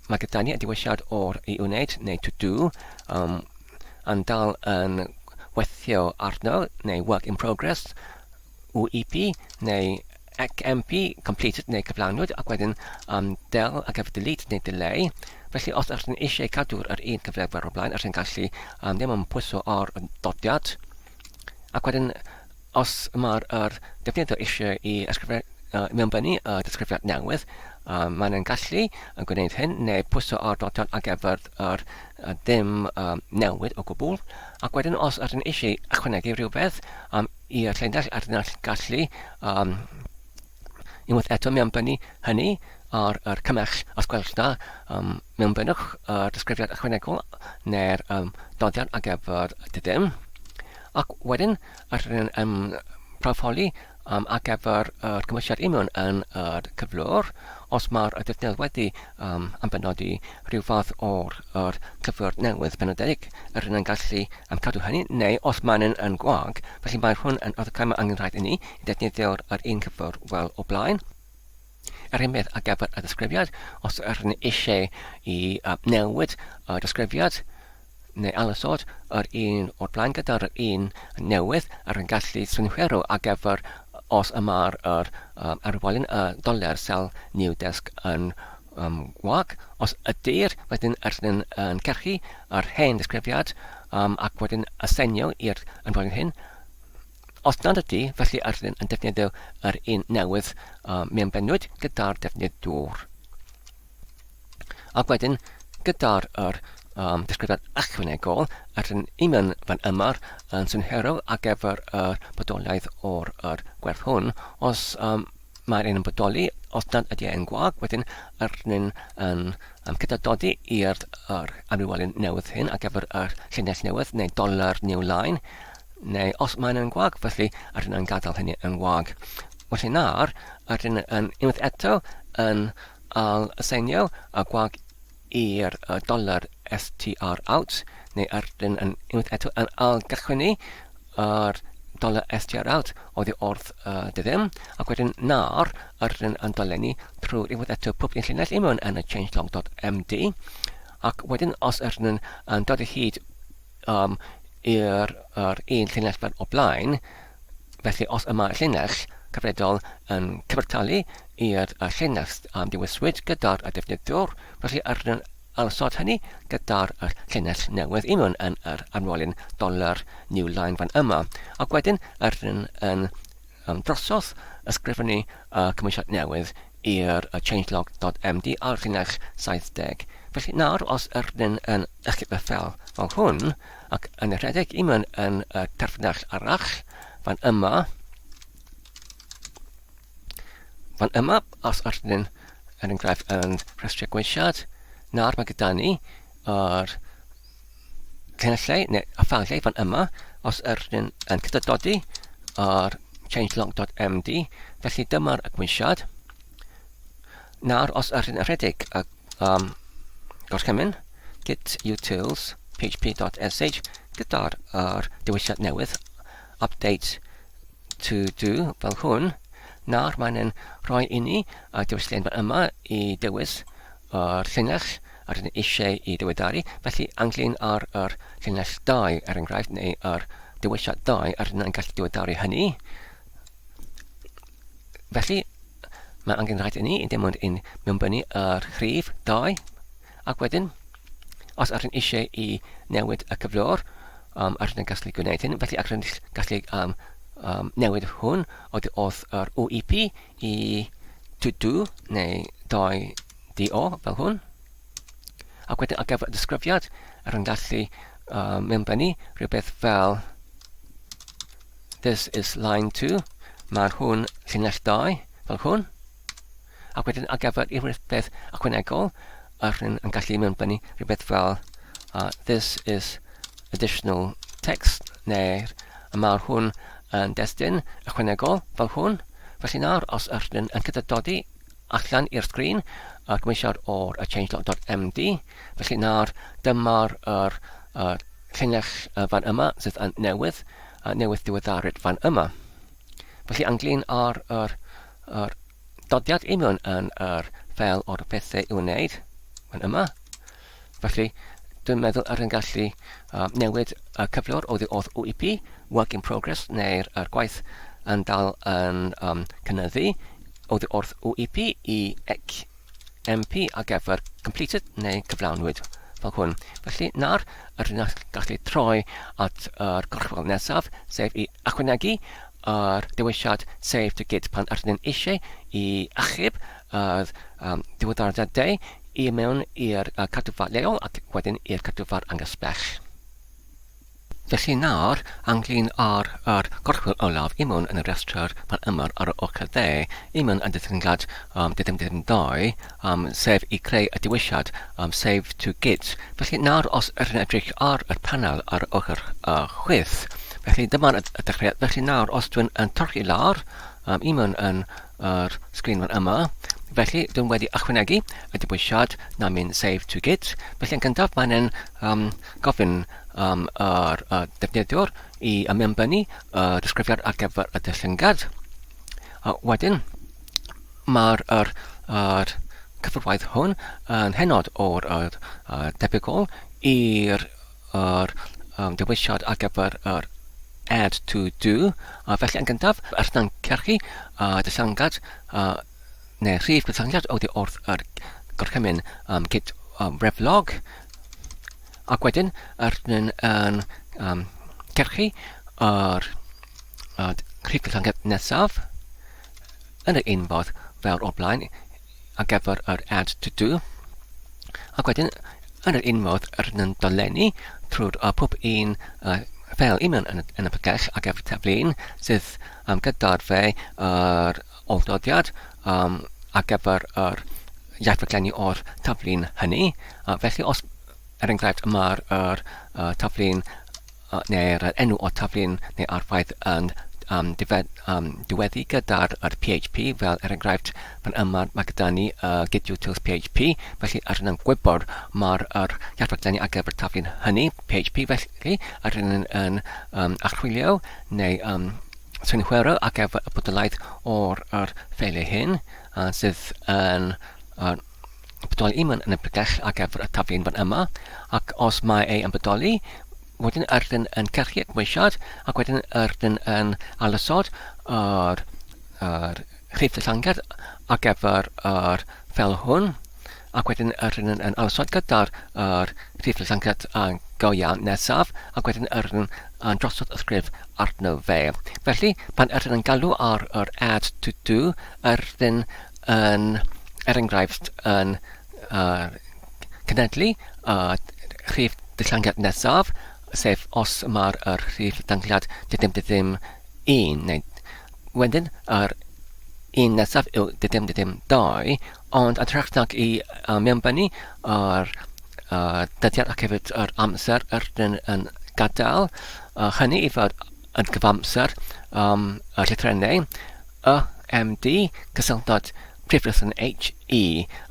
Mae gyda ni y dewisiad o'r i wneud neu to do, um, yn dal yn weithio arno, neu work in progress, UEP neu XMP, completed neu cyflawnwyd, ac wedyn um, del ar gyfer delete neu delay. Felly os ydych chi'n eisiau cadw'r yr un cyflefwyr o'r blaen, ydych chi'n gallu um, ddim ond pwyso ar y dodiad. Ac wedyn, os mae'r er defnyddiwr eisiau i ysgrifennu uh, mewnbynnu y disgrifiad newydd, um, maen nhw'n gallu yn gwneud hyn, neu pwyso ar dodiad ar gyfer yr uh, ddim um, newid o gwbl. Ac wedyn, os ydych chi'n eisiau ychwanegu rhywbeth um, i'r llinell ar ddynas gallu um, unwaith eto mewnbynnu hynny ar yr cymell os gwelwch dda, um, mewnbynnwch yr disgrifiad ychwanegol neu'r um, doddiad ar gyfer dydym. Ac wedyn, yr um, prawfholi um, ar gyfer yr cymwysiad union yn yr cyflwr, os mae'r defnydd wedi um, ambenodi rhyw fath o'r yr cyflwr newydd penodedig, yr hyn yn gallu am cadw hynny, neu os maen nhw'n yn gwag, felly mae hwn yn arddecau mae angen rhaid i ni i ddefnyddio'r yr un cyflwr fel o blaen. Yr un peth ar gyfer y disgrifiad, os ydych chi'n eisiau i uh, newid y disgrifiad neu ailosod yr un o'r blaen gyda'r un newydd, yr yn gallu synhwyro ar gyfer os y mae'r yr, um, arwelyn y doler sel new desk yn um, gwag. Os ydy'r, wedyn ydyn yn cyrchu yr hen ddisgrifiad um, ac wedyn aseinio i'r ymdroi'n hyn. Os nad ydy, felly ydyn yn defnyddio yr un newydd um, mewnbennwyd gyda'r defnydd dŵr. Ac wedyn, gyda'r yr, um, disgrifiad ychwanegol, ydyn union fan yma yn synhwyro ar gyfer yr bodolaeth o'r yr gwerth hwn. Os um, Mae'r un yn bodoli, os nad ydy e'n gwag, wedyn yr un yn um, cydadodi i'r yr amrywiolyn newydd hyn ar gyfer yr llinell newydd neu dollar new line, neu os mae'n yn gwag, felly yr un yn gadael hynny yn wag. Felly nawr, yr un yn unwaith eto yn al aseinio y gwag i'r dollar STR out, neu yr un yn unwaith eto yn al gychwynnu yr dollar STR out oddi wrth y dy ddim, ac wedyn nawr yr un yn dolenni trwy unwaith eto pob un llinell i mewn yn y changelog.md, ac wedyn os yr un yn dod o hyd um, i'r yr un llinell fel o blaen, Felly, os y mae'r llinell cyfredol yn cyfartalu i'r llinell um, dewiswyd gyda'r defnyddiwr, felly yr alsod hynny gyda'r llinell newydd i mewn yn yr amrolyn dollar new line fan yma. Ac wedyn yr yn, yn um, drosodd ysgrifennu y cymwysiad newydd i'r changelog.md ar llinell 70. Felly nawr, os ydyn yn ychydig y ffel fel hwn, ac yn rhedeg i mewn yn y terfynell arall, fan yma, fan yma, os ydyn, er enghraifft, yn rhestru gweisiad, nawr mae gyda ni yr llinellau neu y ffeiliau fan yma, os ydyn yn cydadodi ar changelog.md, felly dyma'r gweisiad. Nawr, os ydyn yn rhedeg y um, gorchymyn git utils php.sh gyda'r er dewisiad newydd update to do fel hwn, Nawr mae'n yn rhoi i ni y dewislen fan yma i dewis yr llinell a rydyn ni eisiau i ddiweddaru. Felly, anglyn ar yr llinell 2, er enghraifft, neu yr dewisiad 2, a rydyn ni'n gallu diweddaru hynny. Felly, mae angen rhaid i ni i dim ond un mewnbynnu yr rhif 2, ac wedyn, os ydyn eisiau i newid y cyflwr, um, ydyn gallu gwneud hyn, felly ydyn gallu um, um, newid hwn oddi wrth yr OEP i to do neu 2DO fel hwn. Ac wedyn ar gyfer y disgrifiad, ydyn gallu um, mewnbynnu rhywbeth fel This is line 2. Mae'r hwn llinell 2, fel hwn. Ac wedyn ar gyfer unrhyw beth ychwanegol, yr hyn yn gallu mewnbynnu rhywbeth fel uh, this is additional text, neu'r mae'r hwn yn destun ychwanegol fel hwn. Felly nawr, os yr hyn yn cydadodi allan i'r sgrin, y gymwysiad o'r changelog.md, felly nawr dyma'r yr, yr llinell fan yma sydd yn newydd, newydd diweddaryd fan yma. Felly ynglyn â'r yr, yr dodiad union yn yr ffeil o'r pethau i'w wneud fan yma. Felly dwi'n meddwl yr yn gallu uh, newid y cyflwr oddi wrth WIP, Work in Progress, neu'r yr gwaith yn dal yn um, cynyddu oddi wrth WIP i ec MP ar gyfer completed neu cyflawnwyd fel hwn. Felly nawr rydyn ni'n gallu troi at yr gorchwyl nesaf, sef i ychwanegu yr dewisiad Save to Git pan rydyn ni'n eisiau i achub yr um, diweddariadau i mewn i'r uh, cadwfa leol ac wedyn i'r cadwfa anghysbell. Felly nawr, ynglŷn â'r yr gorchwyl olaf i mewn yn y rhestr fan yma ar y ochr dde, i mewn yn ddiffiniad um, 22, um, sef i creu y dewisiad um, Save to Git. Felly nawr os ydych yn edrych ar y panel ar y ochr uh, chwith, felly dyma'r y dechreuad. Felly nawr os dwi'n yn torri lawr um, i mewn yn yr sgrin fan yma, felly dwi'n wedi ychwanegu y dewisiad na mynd Save to Git. Felly yn gyntaf mae'n um, gofyn am yr uh, defnyddiwr i ymwneud y disgrifiad ar gyfer y dillyngiad. A wedyn, mae'r yr, yr cyfarwydd hwn yn hynod o'r yr, uh, debygol i'r yr, um, dewisiad ar gyfer yr add to do. A felly yn gyntaf, yr hunan cyrchu a dillyngiad uh, neu rhif cysylltiad oddi wrth yr gorchymyn um, git um, reflog ac wedyn yr yn, yn um, cyrchu yr uh, rhif cysylltiad nesaf yn yr un fodd fel o'r blaen ar gyfer yr add to do ac wedyn yn yr un modd yr yn dolenni trwy'r uh, pob un uh, fel un yn, yn y pregell ar gyfer taflun sydd um, gyda'r fe yr ôl-doddiad um, ar gyfer yr iaith raglenni o'r taflun hynny. Uh, felly, os, er enghraifft, mae'r yr, uh, taflun uh, neu'r enw o'r taflun neu arfaeth yn um, difed, um, diweddu gyda'r yr PHP, fel er enghraifft, fan yma mae gyda ni uh, git-utils PHP, felly ar yna'n gwybod mae'r yr iaith raglenni ar gyfer taflun hynny, PHP, felly ar yna'n yn, um, archwilio neu um, synhwyrol ar gyfer y bodolaeth o'r yr ffeiliau hyn uh, sydd yn uh, bodoli un yn y pregell ar gyfer y taflun fan yma ac os mae ei yn bodoli wedyn ydyn yn cyrchu y gweisiad ac wedyn ydyn yn alysod yr, yr rhif dillanged ar gyfer yr fel hwn ac wedyn yr yn, yn alysod gyda'r yr rhif dillanged go iawn nesaf ac wedyn yr yn, yn drosodd y sgrif arno fe. Felly, pan ydyn yn galw ar yr add to do, yr ydyn yn, er enghraifft, yn uh, cynedlu uh, rhif dillanged nesaf, sef os mae'r yr rhif dillanged dim dim 1, neu wedyn yr un nesaf yw dim dim 2, ond yn hytrach nag i uh, mewnbynnu yr uh, dyddiad ac hefyd yr amser yr dyn yn gadael, uh, hynny i fod yn gyfamser um, y llythrennau Y, M, D, cysylltod prif lythrennau H, E,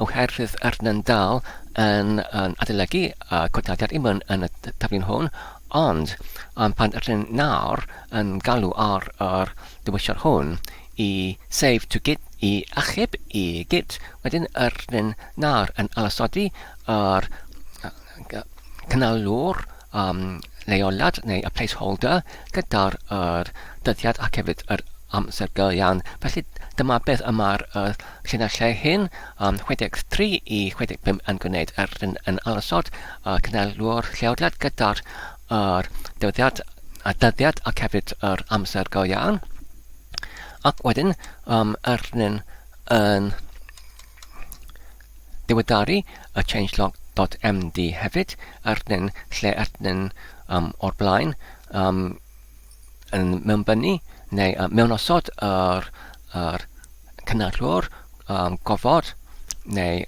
oherwydd yr yn dal yn, yn adolygu y codadiad i mewn yn y taflun hwn, ond um, pan ydyn nawr yn galw ar yr dewisiad hwn i save to git i achub i git, wedyn yr hyn nawr yn alasodi yr cynalwr leoliad neu y placeholder gyda'r yr dyddiad ac hefyd yr amser go iawn. Felly dyma beth y mae'r llinellau hyn, 63 i 65 yn gwneud yr hyn yn alasod y cynalwr lleoliad gyda'r yr dyddiad a dyddiad ac hefyd yr amser go iawn. Ac wedyn, yr hyn yn diweddaru y changelog.md hefyd, erdyn lle erdyn o'r blaen yn mewnbynnu neu mewnosod yr, yr cynadlwr gofod neu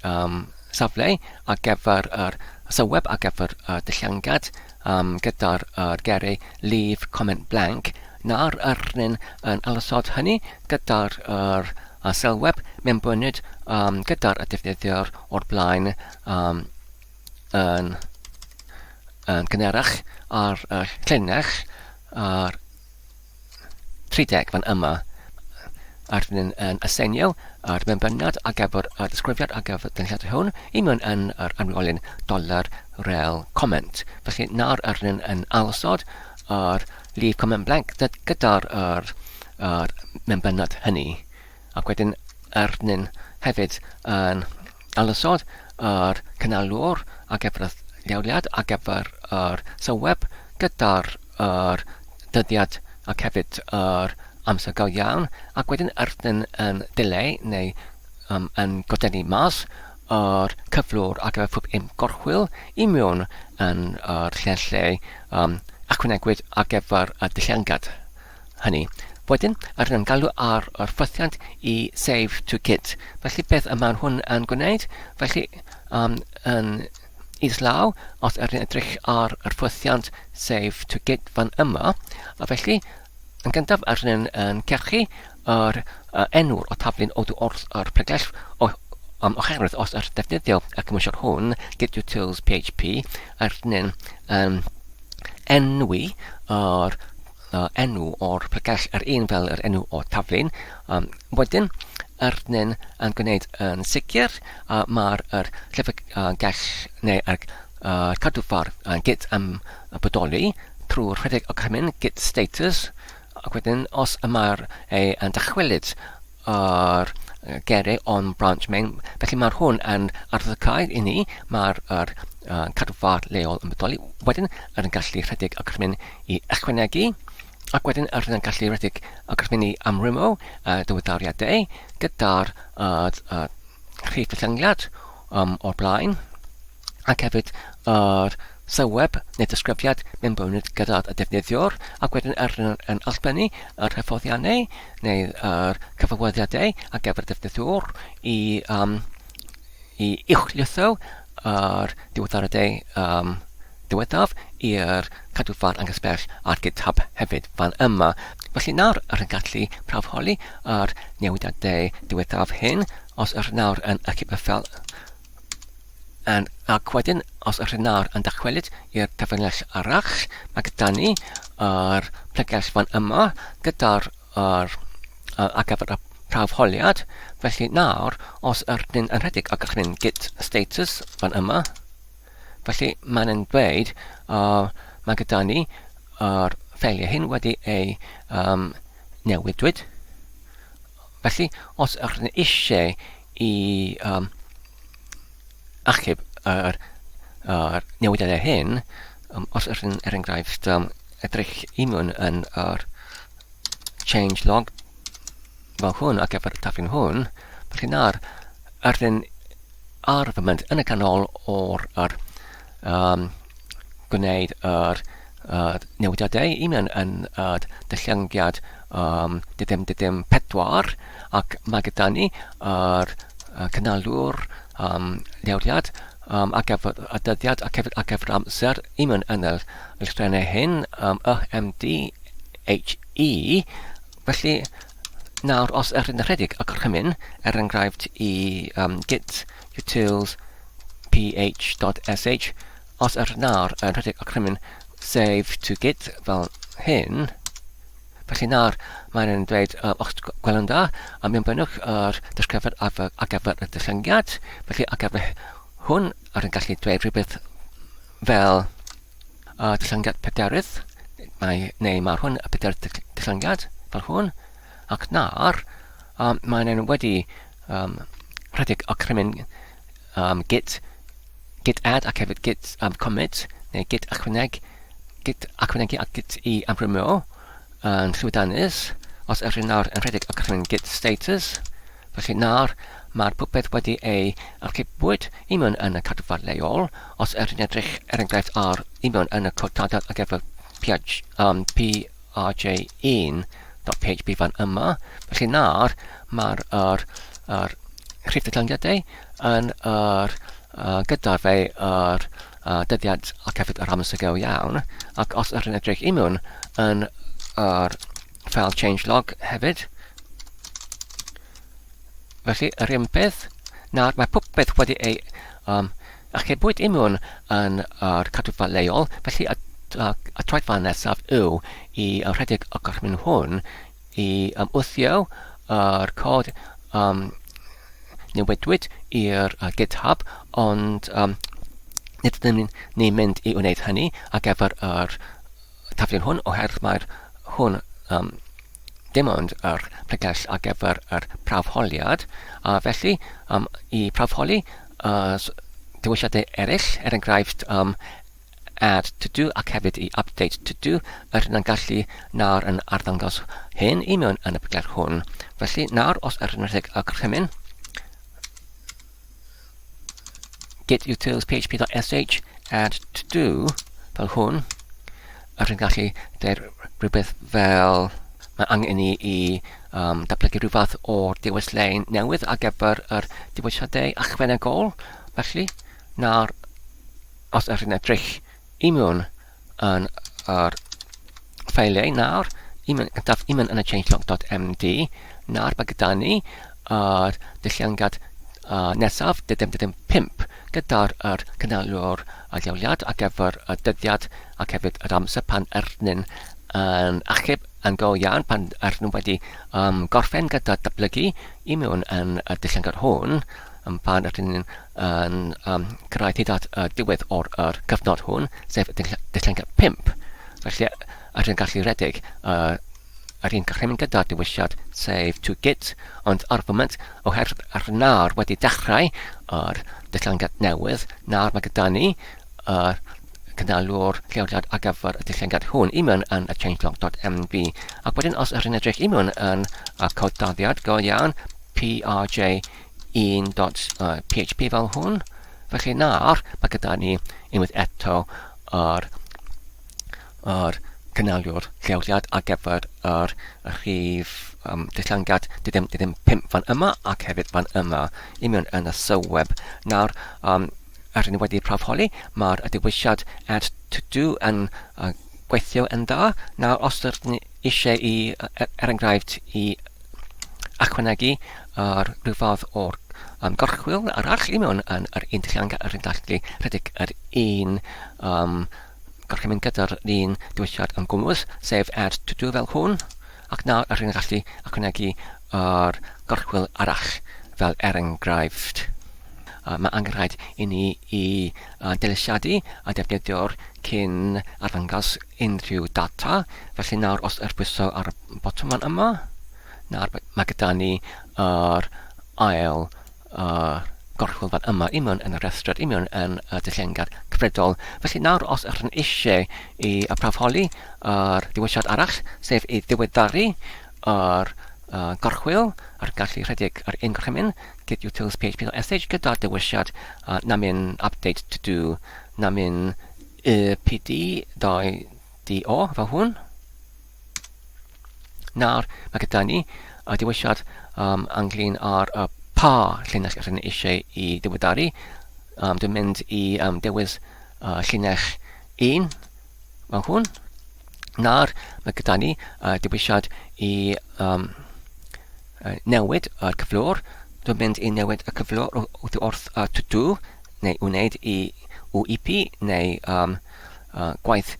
safle ar gyfer yr sylweb ar gyfer y dillangad gyda'r yr geiriau leave comment blank nawr erdyn yn alysod hynny gyda'r yr a sylweb mewnbwnnwyd gyda'r defnyddiwr o'r blaen yn, yn gynharach ar y llinell ar 30 fan yma. Ar yn, yn aseinio yr mewnbynnad ar gyfer y disgrifiad ar gyfer dynllad hwn i mewn yn yr amrywiolyn dollar rel comment. Felly nawr yr yn, yn alsod yr leave comment blank gyda'r yr, yr mewnbynnad hynny. Ac wedyn erdyn hefyd yn alysod yr cynalwr ar gyfer y lleoliad ar gyfer yr sylweb gyda'r yr dyddiad ac hefyd yr amser go iawn ac wedyn erdyn yn dileu neu um, yn godenu mas yr cyflwr ar gyfer pob un gorchwyl i mewn yn yr lle lle um, ychwanegwyd ar gyfer y dillangad hynny. Wedyn, yr yn galw ar yr ffythiant i save to git. Felly beth y mae hwn yn gwneud? Felly, yn islaw, os yr yn edrych ar yr ffythiant save to git fan yma, a felly, yn gyntaf, yr yn, yn cerchu yr enw'r o taflu'n odw wrth yr pregell o, oherwydd os yr defnyddio y cymwysiad hwn, git utils php, yr yn, yn enwi yr enw o'r pregell yr un fel yr enw o'r taflun. Wedyn, yr nyn yn gwneud yn sicr, mae'r yr llyfrgell neu yr cadwfar git yn bodoli trwy rhedeg y gorchymyn git status, ac wedyn os y mae'r ei yn dychwelyd yr geiriau on branch main. Felly mae'r hwn yn arwyddocâd i ni, mae'r yr, cadwfar leol yn bodoli. Wedyn, yr yn gallu rhedeg y gorchymyn i ychwanegu, ac wedyn yr yn gallu rhedeg y gorchymyn i amrymo diweddariadau gyda'r rhif dillyngliad o'r blaen, ac hefyd yr sylweb neu ddisgrifiad mewnbwnnwyd gyda'r defnyddiwr, ac wedyn yr yn, yn allbynnu yr hyfforddiannau neu yr cyfarwyddiadau ar gyfer y defnyddiwr i, i uwchlwytho yr diweddariadau diweddaf i'r cadwfan anghysbell ar GitHub hefyd fan yma. Felly nawr yr yn gallu prawfholi yr newidiadau diweddaf hyn os yr nawr yn achub y ffeil yn, ac wedyn os yr nawr yn dychwelyd i'r cyfynell arall, mae gyda ni yr pregell fan yma gyda'r yr, ar gyfer y prawfholiad. Felly nawr, os yr dyn yn rhedeg ac ydych chi'n git status fan yma, felly mae'n yn dweud mae gyda ni yr ffeiliau hyn wedi ei newidwyd. Felly, os ydych chi'n eisiau i achub yr, yr newidiadau hyn, os ydych chi'n, er enghraifft, edrych i mewn yn yr change log fel hwn ar gyfer y taflen hwn, felly nawr, ydyn ar fy mynd yn y canol o'r yr, gwneud yr newidiadau i mewn yn y dillyngiad diddim diddim 4 ac mae gyda ni yr cynalwr lleoliad ar gyfer y dyddiad ac hefyd ar gyfer amser i mewn yn y llythrennau hyn y M D H E. Felly nawr os yr yn rhedeg y gorchymyn er enghraifft i git utils ph.sh os yr nawr yn rhedeg y gorchymyn save to git fel hyn. Felly nawr mae'n yn dweud, os gwelwn dda, a mewnbynnwch yr disgrifiad ar gyfer y dillyngiad. Felly ar gyfer hwn, ar yn gallu dweud rhywbeth fel y dillyngiad pederydd, mae, neu mae'r hwn y pederydd dillyngiad, fel hwn, ac nawr mae'n yn wedi rhedeg y crymyn git, git add ac hefyd git commit, neu git ychwaneg, git ychwanegu a git i amrwymio yn llwyddiannus. Os ydych chi nawr yn rhedeg y crymyn git status, felly nawr mae'r popeth wedi ei archebwyd i mewn yn y cadwfa leol. Os ydych chi'n edrych er enghraifft ar i mewn yn y cod tadad ar gyfer PH, P rj1.php fan yma. Felly nawr mae'r yr, yr rhif dyluniadau yn yr, gyda fe yr dyddiad ac hefyd yr amser go iawn. Ac os ydych chi'n edrych i mewn yn yr file changelog hefyd, felly yr un peth, nawr mae popeth wedi ei Archebwyd i mewn yn yr cadwfa leol, felly y, y, y troedfan nesaf yw i rhedeg y gorchymyn hwn i wthio yr cod newidwyd i'r GitHub, ond nid ydym ni'n mynd i wneud hynny ar gyfer yr taflun hwn oherwydd mae'r hwn dim ond yr pregell ar gyfer yr prawfholiad, a felly i prawfholi y dewisiadau eraill, er enghraifft add to do ac hefyd i update to do, yr hyn yn gallu nawr yn arddangos hyn i mewn yn y pregell hwn. Felly nawr os yr yn rhedeg y gorchymyn git utils php.sh add to do fel hwn, yr yn gallu dweud rhywbeth fel mae angen i ni i datblygu rhyw fath o'r dewis lein newydd ar gyfer yr dewisiadau ychwanegol. Felly, nawr, os ydych chi'n edrych i mewn yn yr ffeiliau nawr, i mewn, gyntaf i mewn yn y changelog.md, nawr mae gyda ni yr dulliangiad nesaf, dydym dydym 5, gyda'r yr cynhaliwr y lleoliad ar gyfer y dyddiad ac hefyd yr amser pan erdyn yn achub yn go iawn pan erdyn wedi gorffen gyda datblygu i mewn yn y dulliangiad hwn, pan ydyn ni'n yn cyrraedd hyd at y diwedd o'r yr cyfnod hwn, sef y dulliangiad 5. Felly, ydyn ni'n gallu rhedeg yr un gorchymyn gyda dewisiad save to git, ond ar y foment, oherwydd ar nawr wedi dechrau yr dulliangiad newydd, nawr mae gyda ni yr cynhalwr lleoliad ar gyfer y dulliangiad hwn i mewn yn y changelog.md. Ac wedyn os ydych chi'n edrych i mewn yn y cod dyddiad go iawn, prj 1.php fel hwn. Felly nawr mae gyda ni unwaith eto yr, yr cynaliwr lleoliad ar gyfer yr rhif dilllangiad diddim, diddim 5 fan yma ac hefyd fan yma i mewn yn y sylweb. Nawr, er ni wedi prawfholi, mae'r dewisiad add to do yn gweithio yn dda. Nawr, os ydych ni eisiau i, er enghraifft, i ychwanegu yr rhyw fath o'r gorchwyl arall i mewn yn yr un dulliannau yr un gallu rhedeg yr un gorchymyn gyda'r un dewisiad yn gwmws, sef add to do fel hwn, ac nawr yr un gallu ychwanegu yr gorchwyl arall fel er enghraifft. Mae angen rhaid i ni i dylisiadu a defnyddio'r cyn arddangos unrhyw data. Felly nawr os yr pwyso ar y botwm fan yma, nawr mae gyda ni yr ail gorchwyl fan yma i mewn yn y rhestr, i mewn yn y dillengad cyfredol. Felly nawr os ydych chi'n eisiau i prawfholi yr dewisiad arall, sef i ddiweddaru yr gorchwyl a'r gallu rhedeg yr un gorchymyn git utils php.sh gyda'r dewisiad namin update to do namin Y PD 2 DO fel hwn. Nawr, mae gyda ni y dewisiad ynglyn â'r pa llinell rydyn ni eisiau i ddiweddaru. Dwi'n mynd i dewis llinell 1 fel hwn. Nawr, mae gyda ni y dewisiad i newid y cyflwr. Dwi'n mynd i newid y cyflwr wrth to do neu wneud i WIP neu gwaith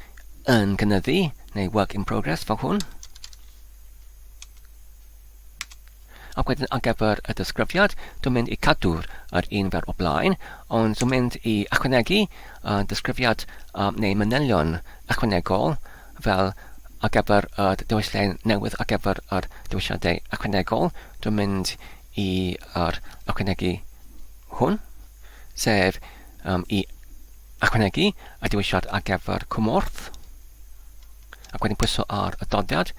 yn gynyddu neu work in progress fel hwn. Ac wedyn ar gyfer y disgrifiad, dwi'n mynd i cadw'r yr un fel o blaen, ond dwi'n mynd i ychwanegu uh, disgrifiad um, neu manylion ychwanegol fel ar gyfer y dewislen newydd ar gyfer yr dewisiadau ychwanegol. Dwi'n mynd i yr ychwanegu hwn, sef um, i ychwanegu y dewisiad ar gyfer cymorth ac wedyn pwyso ar y doddiad.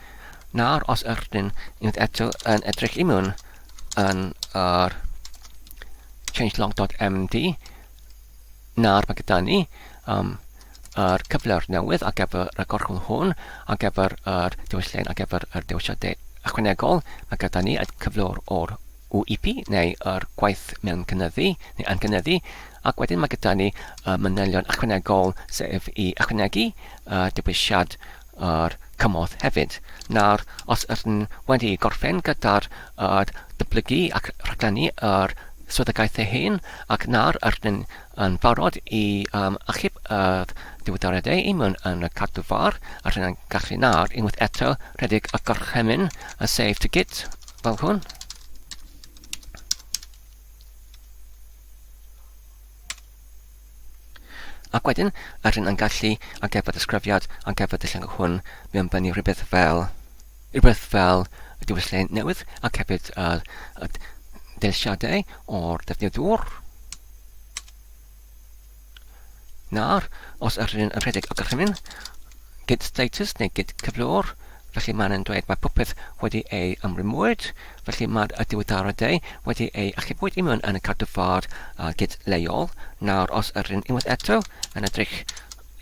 Nawr, os ydyn unwaith eto yn edrych i mewn yn yr changelog.md, nawr mae gyda ni um, yr cyflwr newydd ar gyfer y gorchwyl hwn, ar gyfer yr dewislen, ar gyfer yr dewisiadau ychwanegol, mae gyda ni y cyflwr o'r WIP neu yr gwaith mewn cynyddu neu yn cynyddu, ac wedyn mae gyda ni y manylion ychwanegol sef i ychwanegu y dewisiad yr cymorth hefyd. Nawr, os ydyn wedi gorffen gyda'r yr dyblygu ac rhaglennu yr swyddogaethau hyn, ac nawr ydyn yn barod i um, achub y diweddariadau i mewn yn y cadw far, a rydyn yn gallu nawr unwaith eto rhedeg y gorchymyn y save to git fel hwn. Ac wedyn, rydyn yn gallu ar gyfer disgrifiad ar gyfer dillad hwn mewnbynnu rhywbeth fel rhywbeth fel y diwylliant newydd ac hefyd y, y dewisiadau o'r defnyddwr. Nawr, os ydyn yn rhedeg y gorchymyn git status neu git cyflwr, felly mae'n yn dweud mae popeth wedi ei ymrwymwyd, felly mae'r diweddariadau wedi ei achubwyd i mewn yn y cadwfad uh, git leol. Nawr, os ydyn unwaith eto yn edrych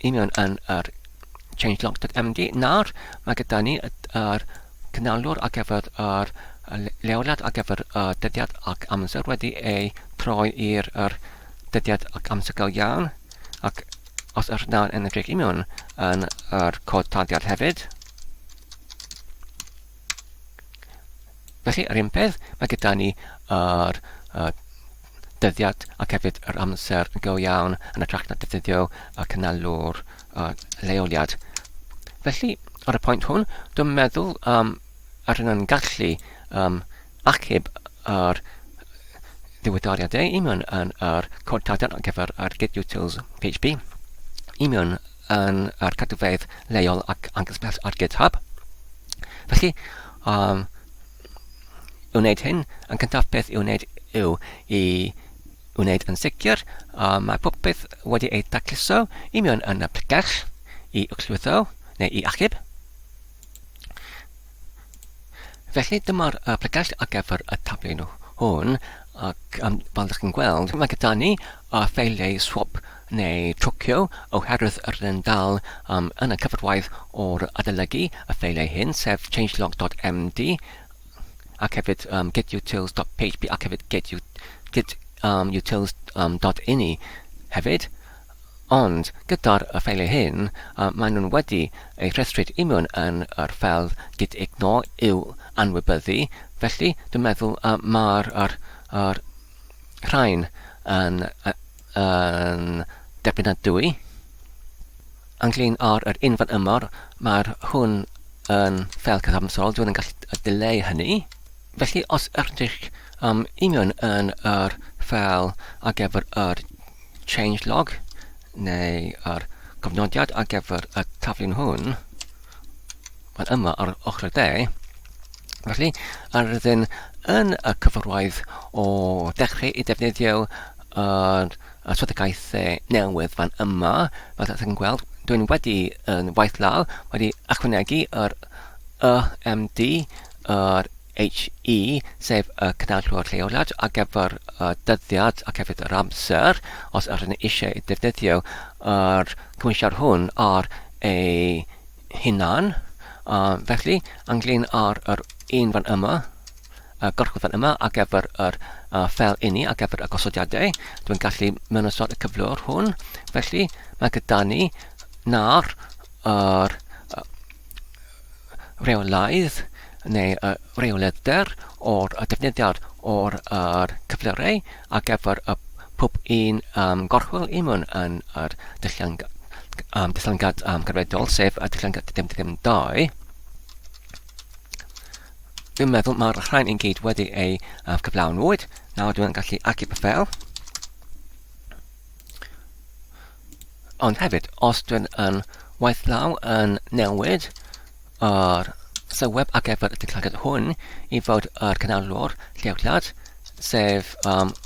i mewn yn yr changelog.md, nawr mae gyda ni yr cynalwr ar gyfer yr leoliad ar gyfer y dyddiad ac amser wedi ei troi i'r yr dyddiad ac amser go iawn, ac os ydych nawr yn edrych i mewn yn yr cod tarddiad hefyd. Felly, yr un peth, mae gyda ni yr uh, dyddiad ac hefyd yr amser go iawn yn hytrach na defnyddio y cynalwr uh, leoliad. Felly, ar y pwynt hwn, dwi'n meddwl um, ar yna'n gallu um, achub yr ddiweddariadau i mewn yn yr cod tadern ar gyfer yr git utils PHP i mewn yn yr cadwfeydd leol ac angysbell ar GitHub. Felly, um, i wneud hyn, yn cyntaf peth i'w wneud yw i wneud yn sicr uh, mae popeth wedi ei dacluso i mewn yn y pregell i uwchlwytho neu i achub. Felly dyma'r uh, pregell ar gyfer y taflen hwn ac um, fel ydych chi'n gweld mae gyda ni uh, ffeiliau swap neu trocio oherwydd yr yn dal um, yn y cyfarwaith o'r adolygu y ffeiliau hyn sef changelog.md ac hefyd um, gitutils.php ac hefyd git, um, utils.ini um, hefyd. Ond gyda'r ffeiliau hyn, maen nhw'n wedi eu rhestru i mewn yn yr ffeil git ignore i'w anwybyddu, felly dwi'n meddwl mae'r yr, yr rhain yn, yn derbynadwy. Ynglyn â'r yr un fan yma, mae'r hwn yn ffeil cyfamserol, dwi'n yn gallu dileu hynny. Felly, os ydych um, i mewn yn yr ffeil ar gyfer yr changelog neu yr cofnodiad ar gyfer y taflun hwn, fan yma ar ochr y dde. Felly, ar ydyn yn y cyfarwydd o dechrau i defnyddio yr y swyddogaethau newydd fan yma, fel ydych chi'n gweld, dwi'n wedi yn waith law wedi ychwanegu yr EMD, yr HE, sef y cynadlwr lleoliad ar gyfer y dyddiad ac hefyd yr amser, os ydyn ni eisiau defnyddio yr cymhwysiad hwn ar ei hunan. Uh, felly, ynglyn â'r yr un fan yma, y gorchwyl fan yma ar gyfer yr uh, ffel inni, ar gyfer y gosodiadau, dwi'n gallu mewnysod y cyflwr hwn. Felly, mae gyda ni nawr yr rheolaidd neu y rheoledder o'r defnyddiad o'r yr cyflyrau ar gyfer y pob un um, gorchwyl i mewn yn yr dullian, um, dillangad um, cyfredol, sef y dulliangad dim dim 2. Dwi'n meddwl mae'r rhain i gyd wedi ei cyflawnwyd. Nawr dwi'n gallu achub y ffeil. Ond hefyd, os dwi'n yn waith law yn newid yr sylweb ar gyfer y dilladiad hwn i fod yr canolwr lleoliad, sef um,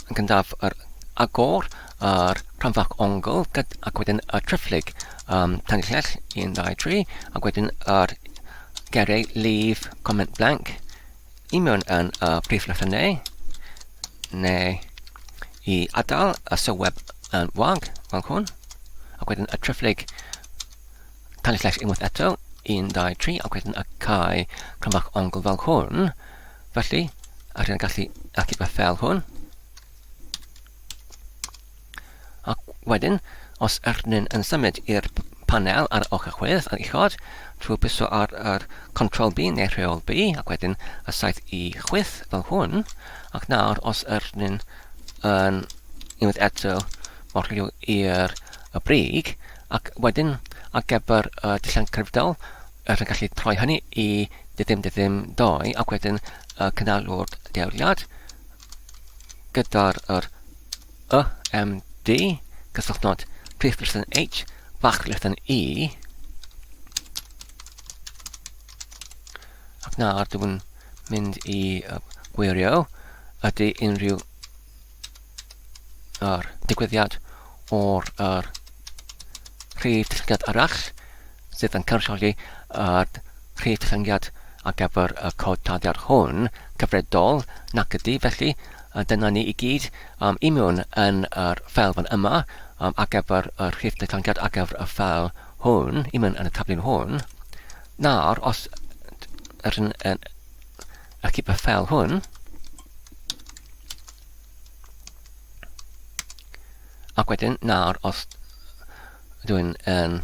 yn gyntaf yr agor, yr rhan ongl, ac wedyn y triphlyg um, tanllell, 1, 2, 3, ac wedyn yr gerau leave comment blank i mewn yn y prif lythrennau, neu i adael y sylweb yn wag, fel hwn, ac wedyn y triphlyg tanllell unwaith eto, 1, 2, 3, ac wedyn y cae cromfach ongl fel hwn. Felly, a rydyn gallu achub y ffeil hwn. Ac wedyn, os ydyn yn symud i'r panel ar ochr chwith ar uchod, trwy pwyso ar yr Ctrl B neu rheol B, ac wedyn y saeth i chwith fel hwn, ac nawr os ydyn yn unwaith eto morio i'r y brig, ac wedyn ar gyfer y dulliant crefyddol, rydyn yn gallu troi hynny i dy ddim dy ddim doi, ac wedyn y cynnalwr deoliad gyda'r yr Y, M, D, cysylltnod prif lythryn H, fach lythryn E, ac nawr dwi'n mynd i gwirio ydy unrhyw yr digwyddiad o'r yr rhif diffyngiad arall sydd yn cynrychioli yr rhif diffyngiad ar gyfer y cod tarddiad hwn cyfredol nac ydy, felly dyna ni i gyd um, i mewn yn yr ffeil fan yma um, ar gyfer y rhif diffyngiad ar gyfer y ffeil hwn, i mewn yn y taflun hwn. Nawr, os ydyn yn achub y ffeil hwn, Ac wedyn, nawr, os dwi'n yn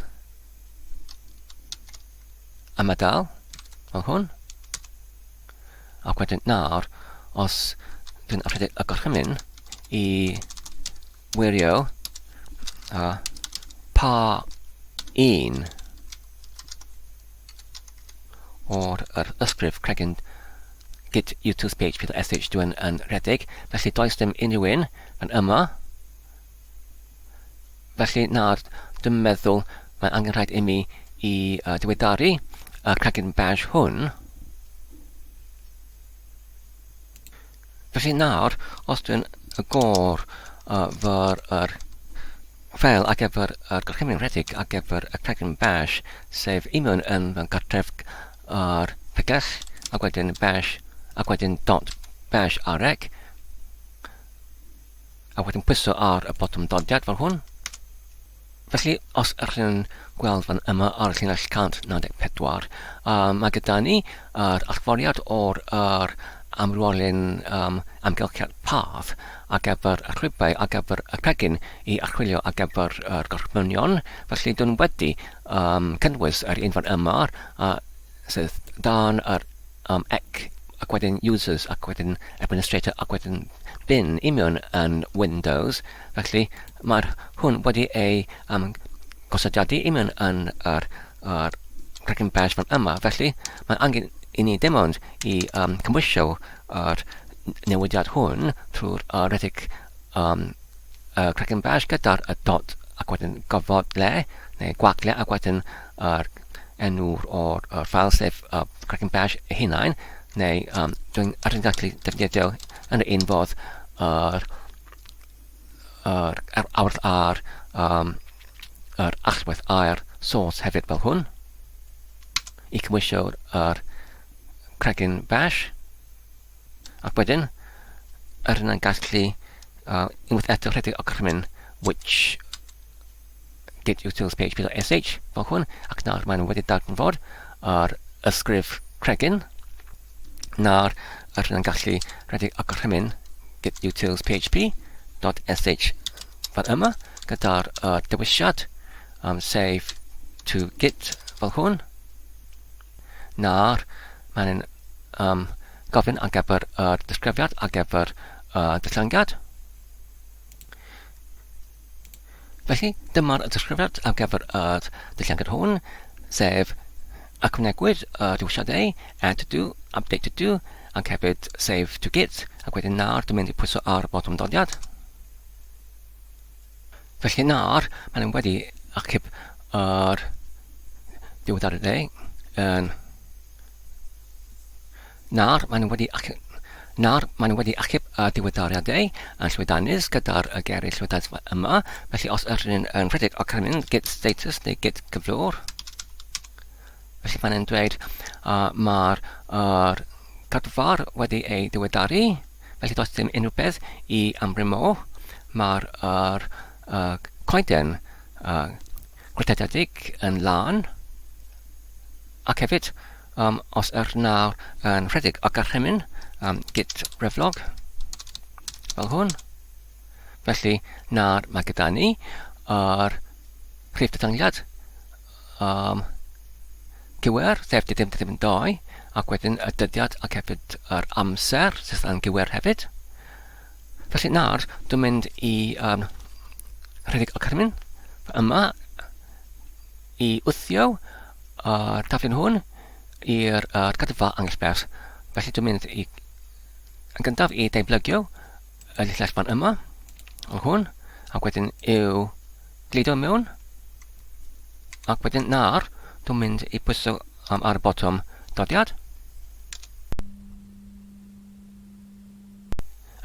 ymadael fel hwn, ac wedyn nawr, os dwi'n rhedeg y gorchymyn i wirio pa un o'r yr ysgrif cregyn git utils php sh dwi'n yn rhedeg, felly does dim unrhyw un yn yma. Felly nawr, dwi'n meddwl mae angen rhaid i mi i uh, diweddaru y cregyn bash hwn. Felly nawr, os dwi'n agor uh, fyr yr ffeil ar gyfer yr gorchymyn rhedeg ar gyfer y cregyn bash, sef i mewn yn fy nghartref yr pregell, ac wedyn bash, ac wedyn dot bash arec, a wedyn pwyso ar y botwm dodiad fel hwn. Felly, os ydych chi'n gweld fan yma ar y llinell 194, um, mae gyda ni yr allforiad o'r yr amrywiolyn um, amgylchiad path ar gyfer y llwybrau ar gyfer y cregyn i archwilio ar gyfer yr gorchmynion. Felly, dyn wedi um, cynnwys yr un fan yma, uh, sydd dan yr um, ec ac wedyn users ac wedyn administrator ac wedyn bin i mewn yn Windows. Felly mae'r hwn wedi ei um, gosodiadu i mewn yn yr, yr Kraken Bash fan yma. Felly mae angen i ni dim ond i um, cymwysio yr newidiad hwn trwy'r uh, rhedeg um, y Kraken Bash gyda'r y dot ac wedyn gofod le neu gwagle ac wedyn yr enw o'r, or ffael sef uh, Kraken Bash ei hunain neu um, dwi'n ar gallu defnyddio yn yr un fodd yr yr ar, ar, ar um, yr allwedd air source hefyd fel hwn i cymwysio'r yr Kraken Bash. Ac wedyn, yr yna'n gallu uh, unwaith eto rhedeg y gorchymyn which git utils php.sh fel hwn, ac nawr maen nhw wedi darganfod yr ysgrif cregyn. Nawr, yr yna'n gallu rhedeg y gorchymyn git utils php.sh fel yma, gyda'r uh, dewisiad um, save to git fel hwn. Nawr, mae'n um, gofyn ar gyfer yr disgrifiad ar gyfer y dyllangiad. Felly, dyma'r disgrifiad ar gyfer y dyllangiad hwn, sef Ychwanegwyd y dewisiadau Add to Do, Update to Do ac hefyd Save to Git ac wedyn nawr dwi'n mynd i pwyso ar y botwm dodiad. Felly nawr maen nhw wedi achub yr diweddariadau yn Nawr maen nhw wedi achub Nawr maen nhw wedi achub y diweddariadau yn llwyddiannus gyda'r geiriau llwyddiannus yma. Felly os ydyn ni'n yn rhedeg o canlyn git status neu git cyflwr, felly maen nhw'n dweud mae'r er cadwfar wedi ei ddiweddaru, felly does dim unrhyw beth i amrymo. Mae'r er, coeden gweithrededig yn lân, ac hefyd Um, os yr nawr yn rhedeg ac ar rhemyn, um, git reflog, fel hwn. Felly, nawr mae gyda ni yr rhif datganiad um, gywir, sef dim dim 2, ac wedyn y dyddiad ac hefyd yr amser sydd yn gywir hefyd. Felly nawr, dwi'n mynd i um, rhedeg y carmyn yma i wthio yr taflen hwn i'r uh, cadfa angysbell. Felly dwi'n mynd i, yn gyntaf i deblygio y llinell fan yma, o hwn, ac wedyn i'w gludo mewn, ac wedyn nawr dwi'n mynd i pwyso um, ar y botwm dodiad.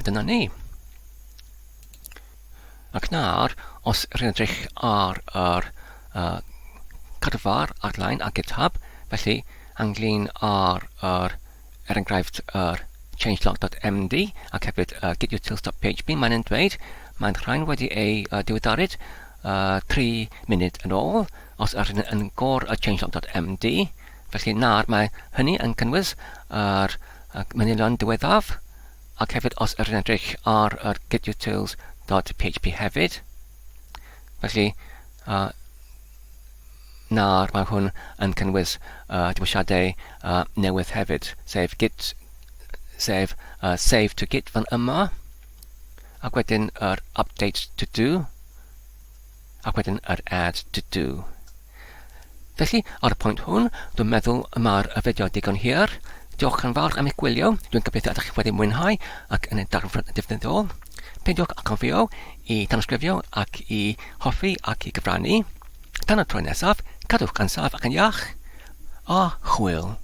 A dyna ni. Ac nawr, os rydyn edrych ar yr uh, cadwfar ar-lein ar GitHub, felly ynglyn â'r yr, er enghraifft yr changelog.md ac hefyd uh, gitutils.php, mae'n yn dweud mae'n rhain wedi ei uh, diweddaru uh, 3 munud yn ôl os ydyn yn gor y changelog.md. Felly nawr mae hynny yn cynnwys yr uh, manylion diweddaf Ac hefyd os ydyn edrych ar yr gitutils.php hefyd. Felly, uh, nawr mae hwn yn cynnwys uh, dewisiadau uh, newydd hefyd, sef git, sef uh, save to git fan yma, ac wedyn yr update to do, ac wedyn yr add to do. Felly, ar y pwynt hwn, dwi'n meddwl y mae'r fideo digon hir. Diolch yn fawr am eich gwylio, dwi'n gobeithio ydych chi wedi mwynhau ac yn ei darfod yn defnyddiol. Peidiwch â chofio i tanysgrifio ac i hoffi ac i gyfrannu. Tan y tro nesaf, cadwch yn saff ac yn iach, a hwyl!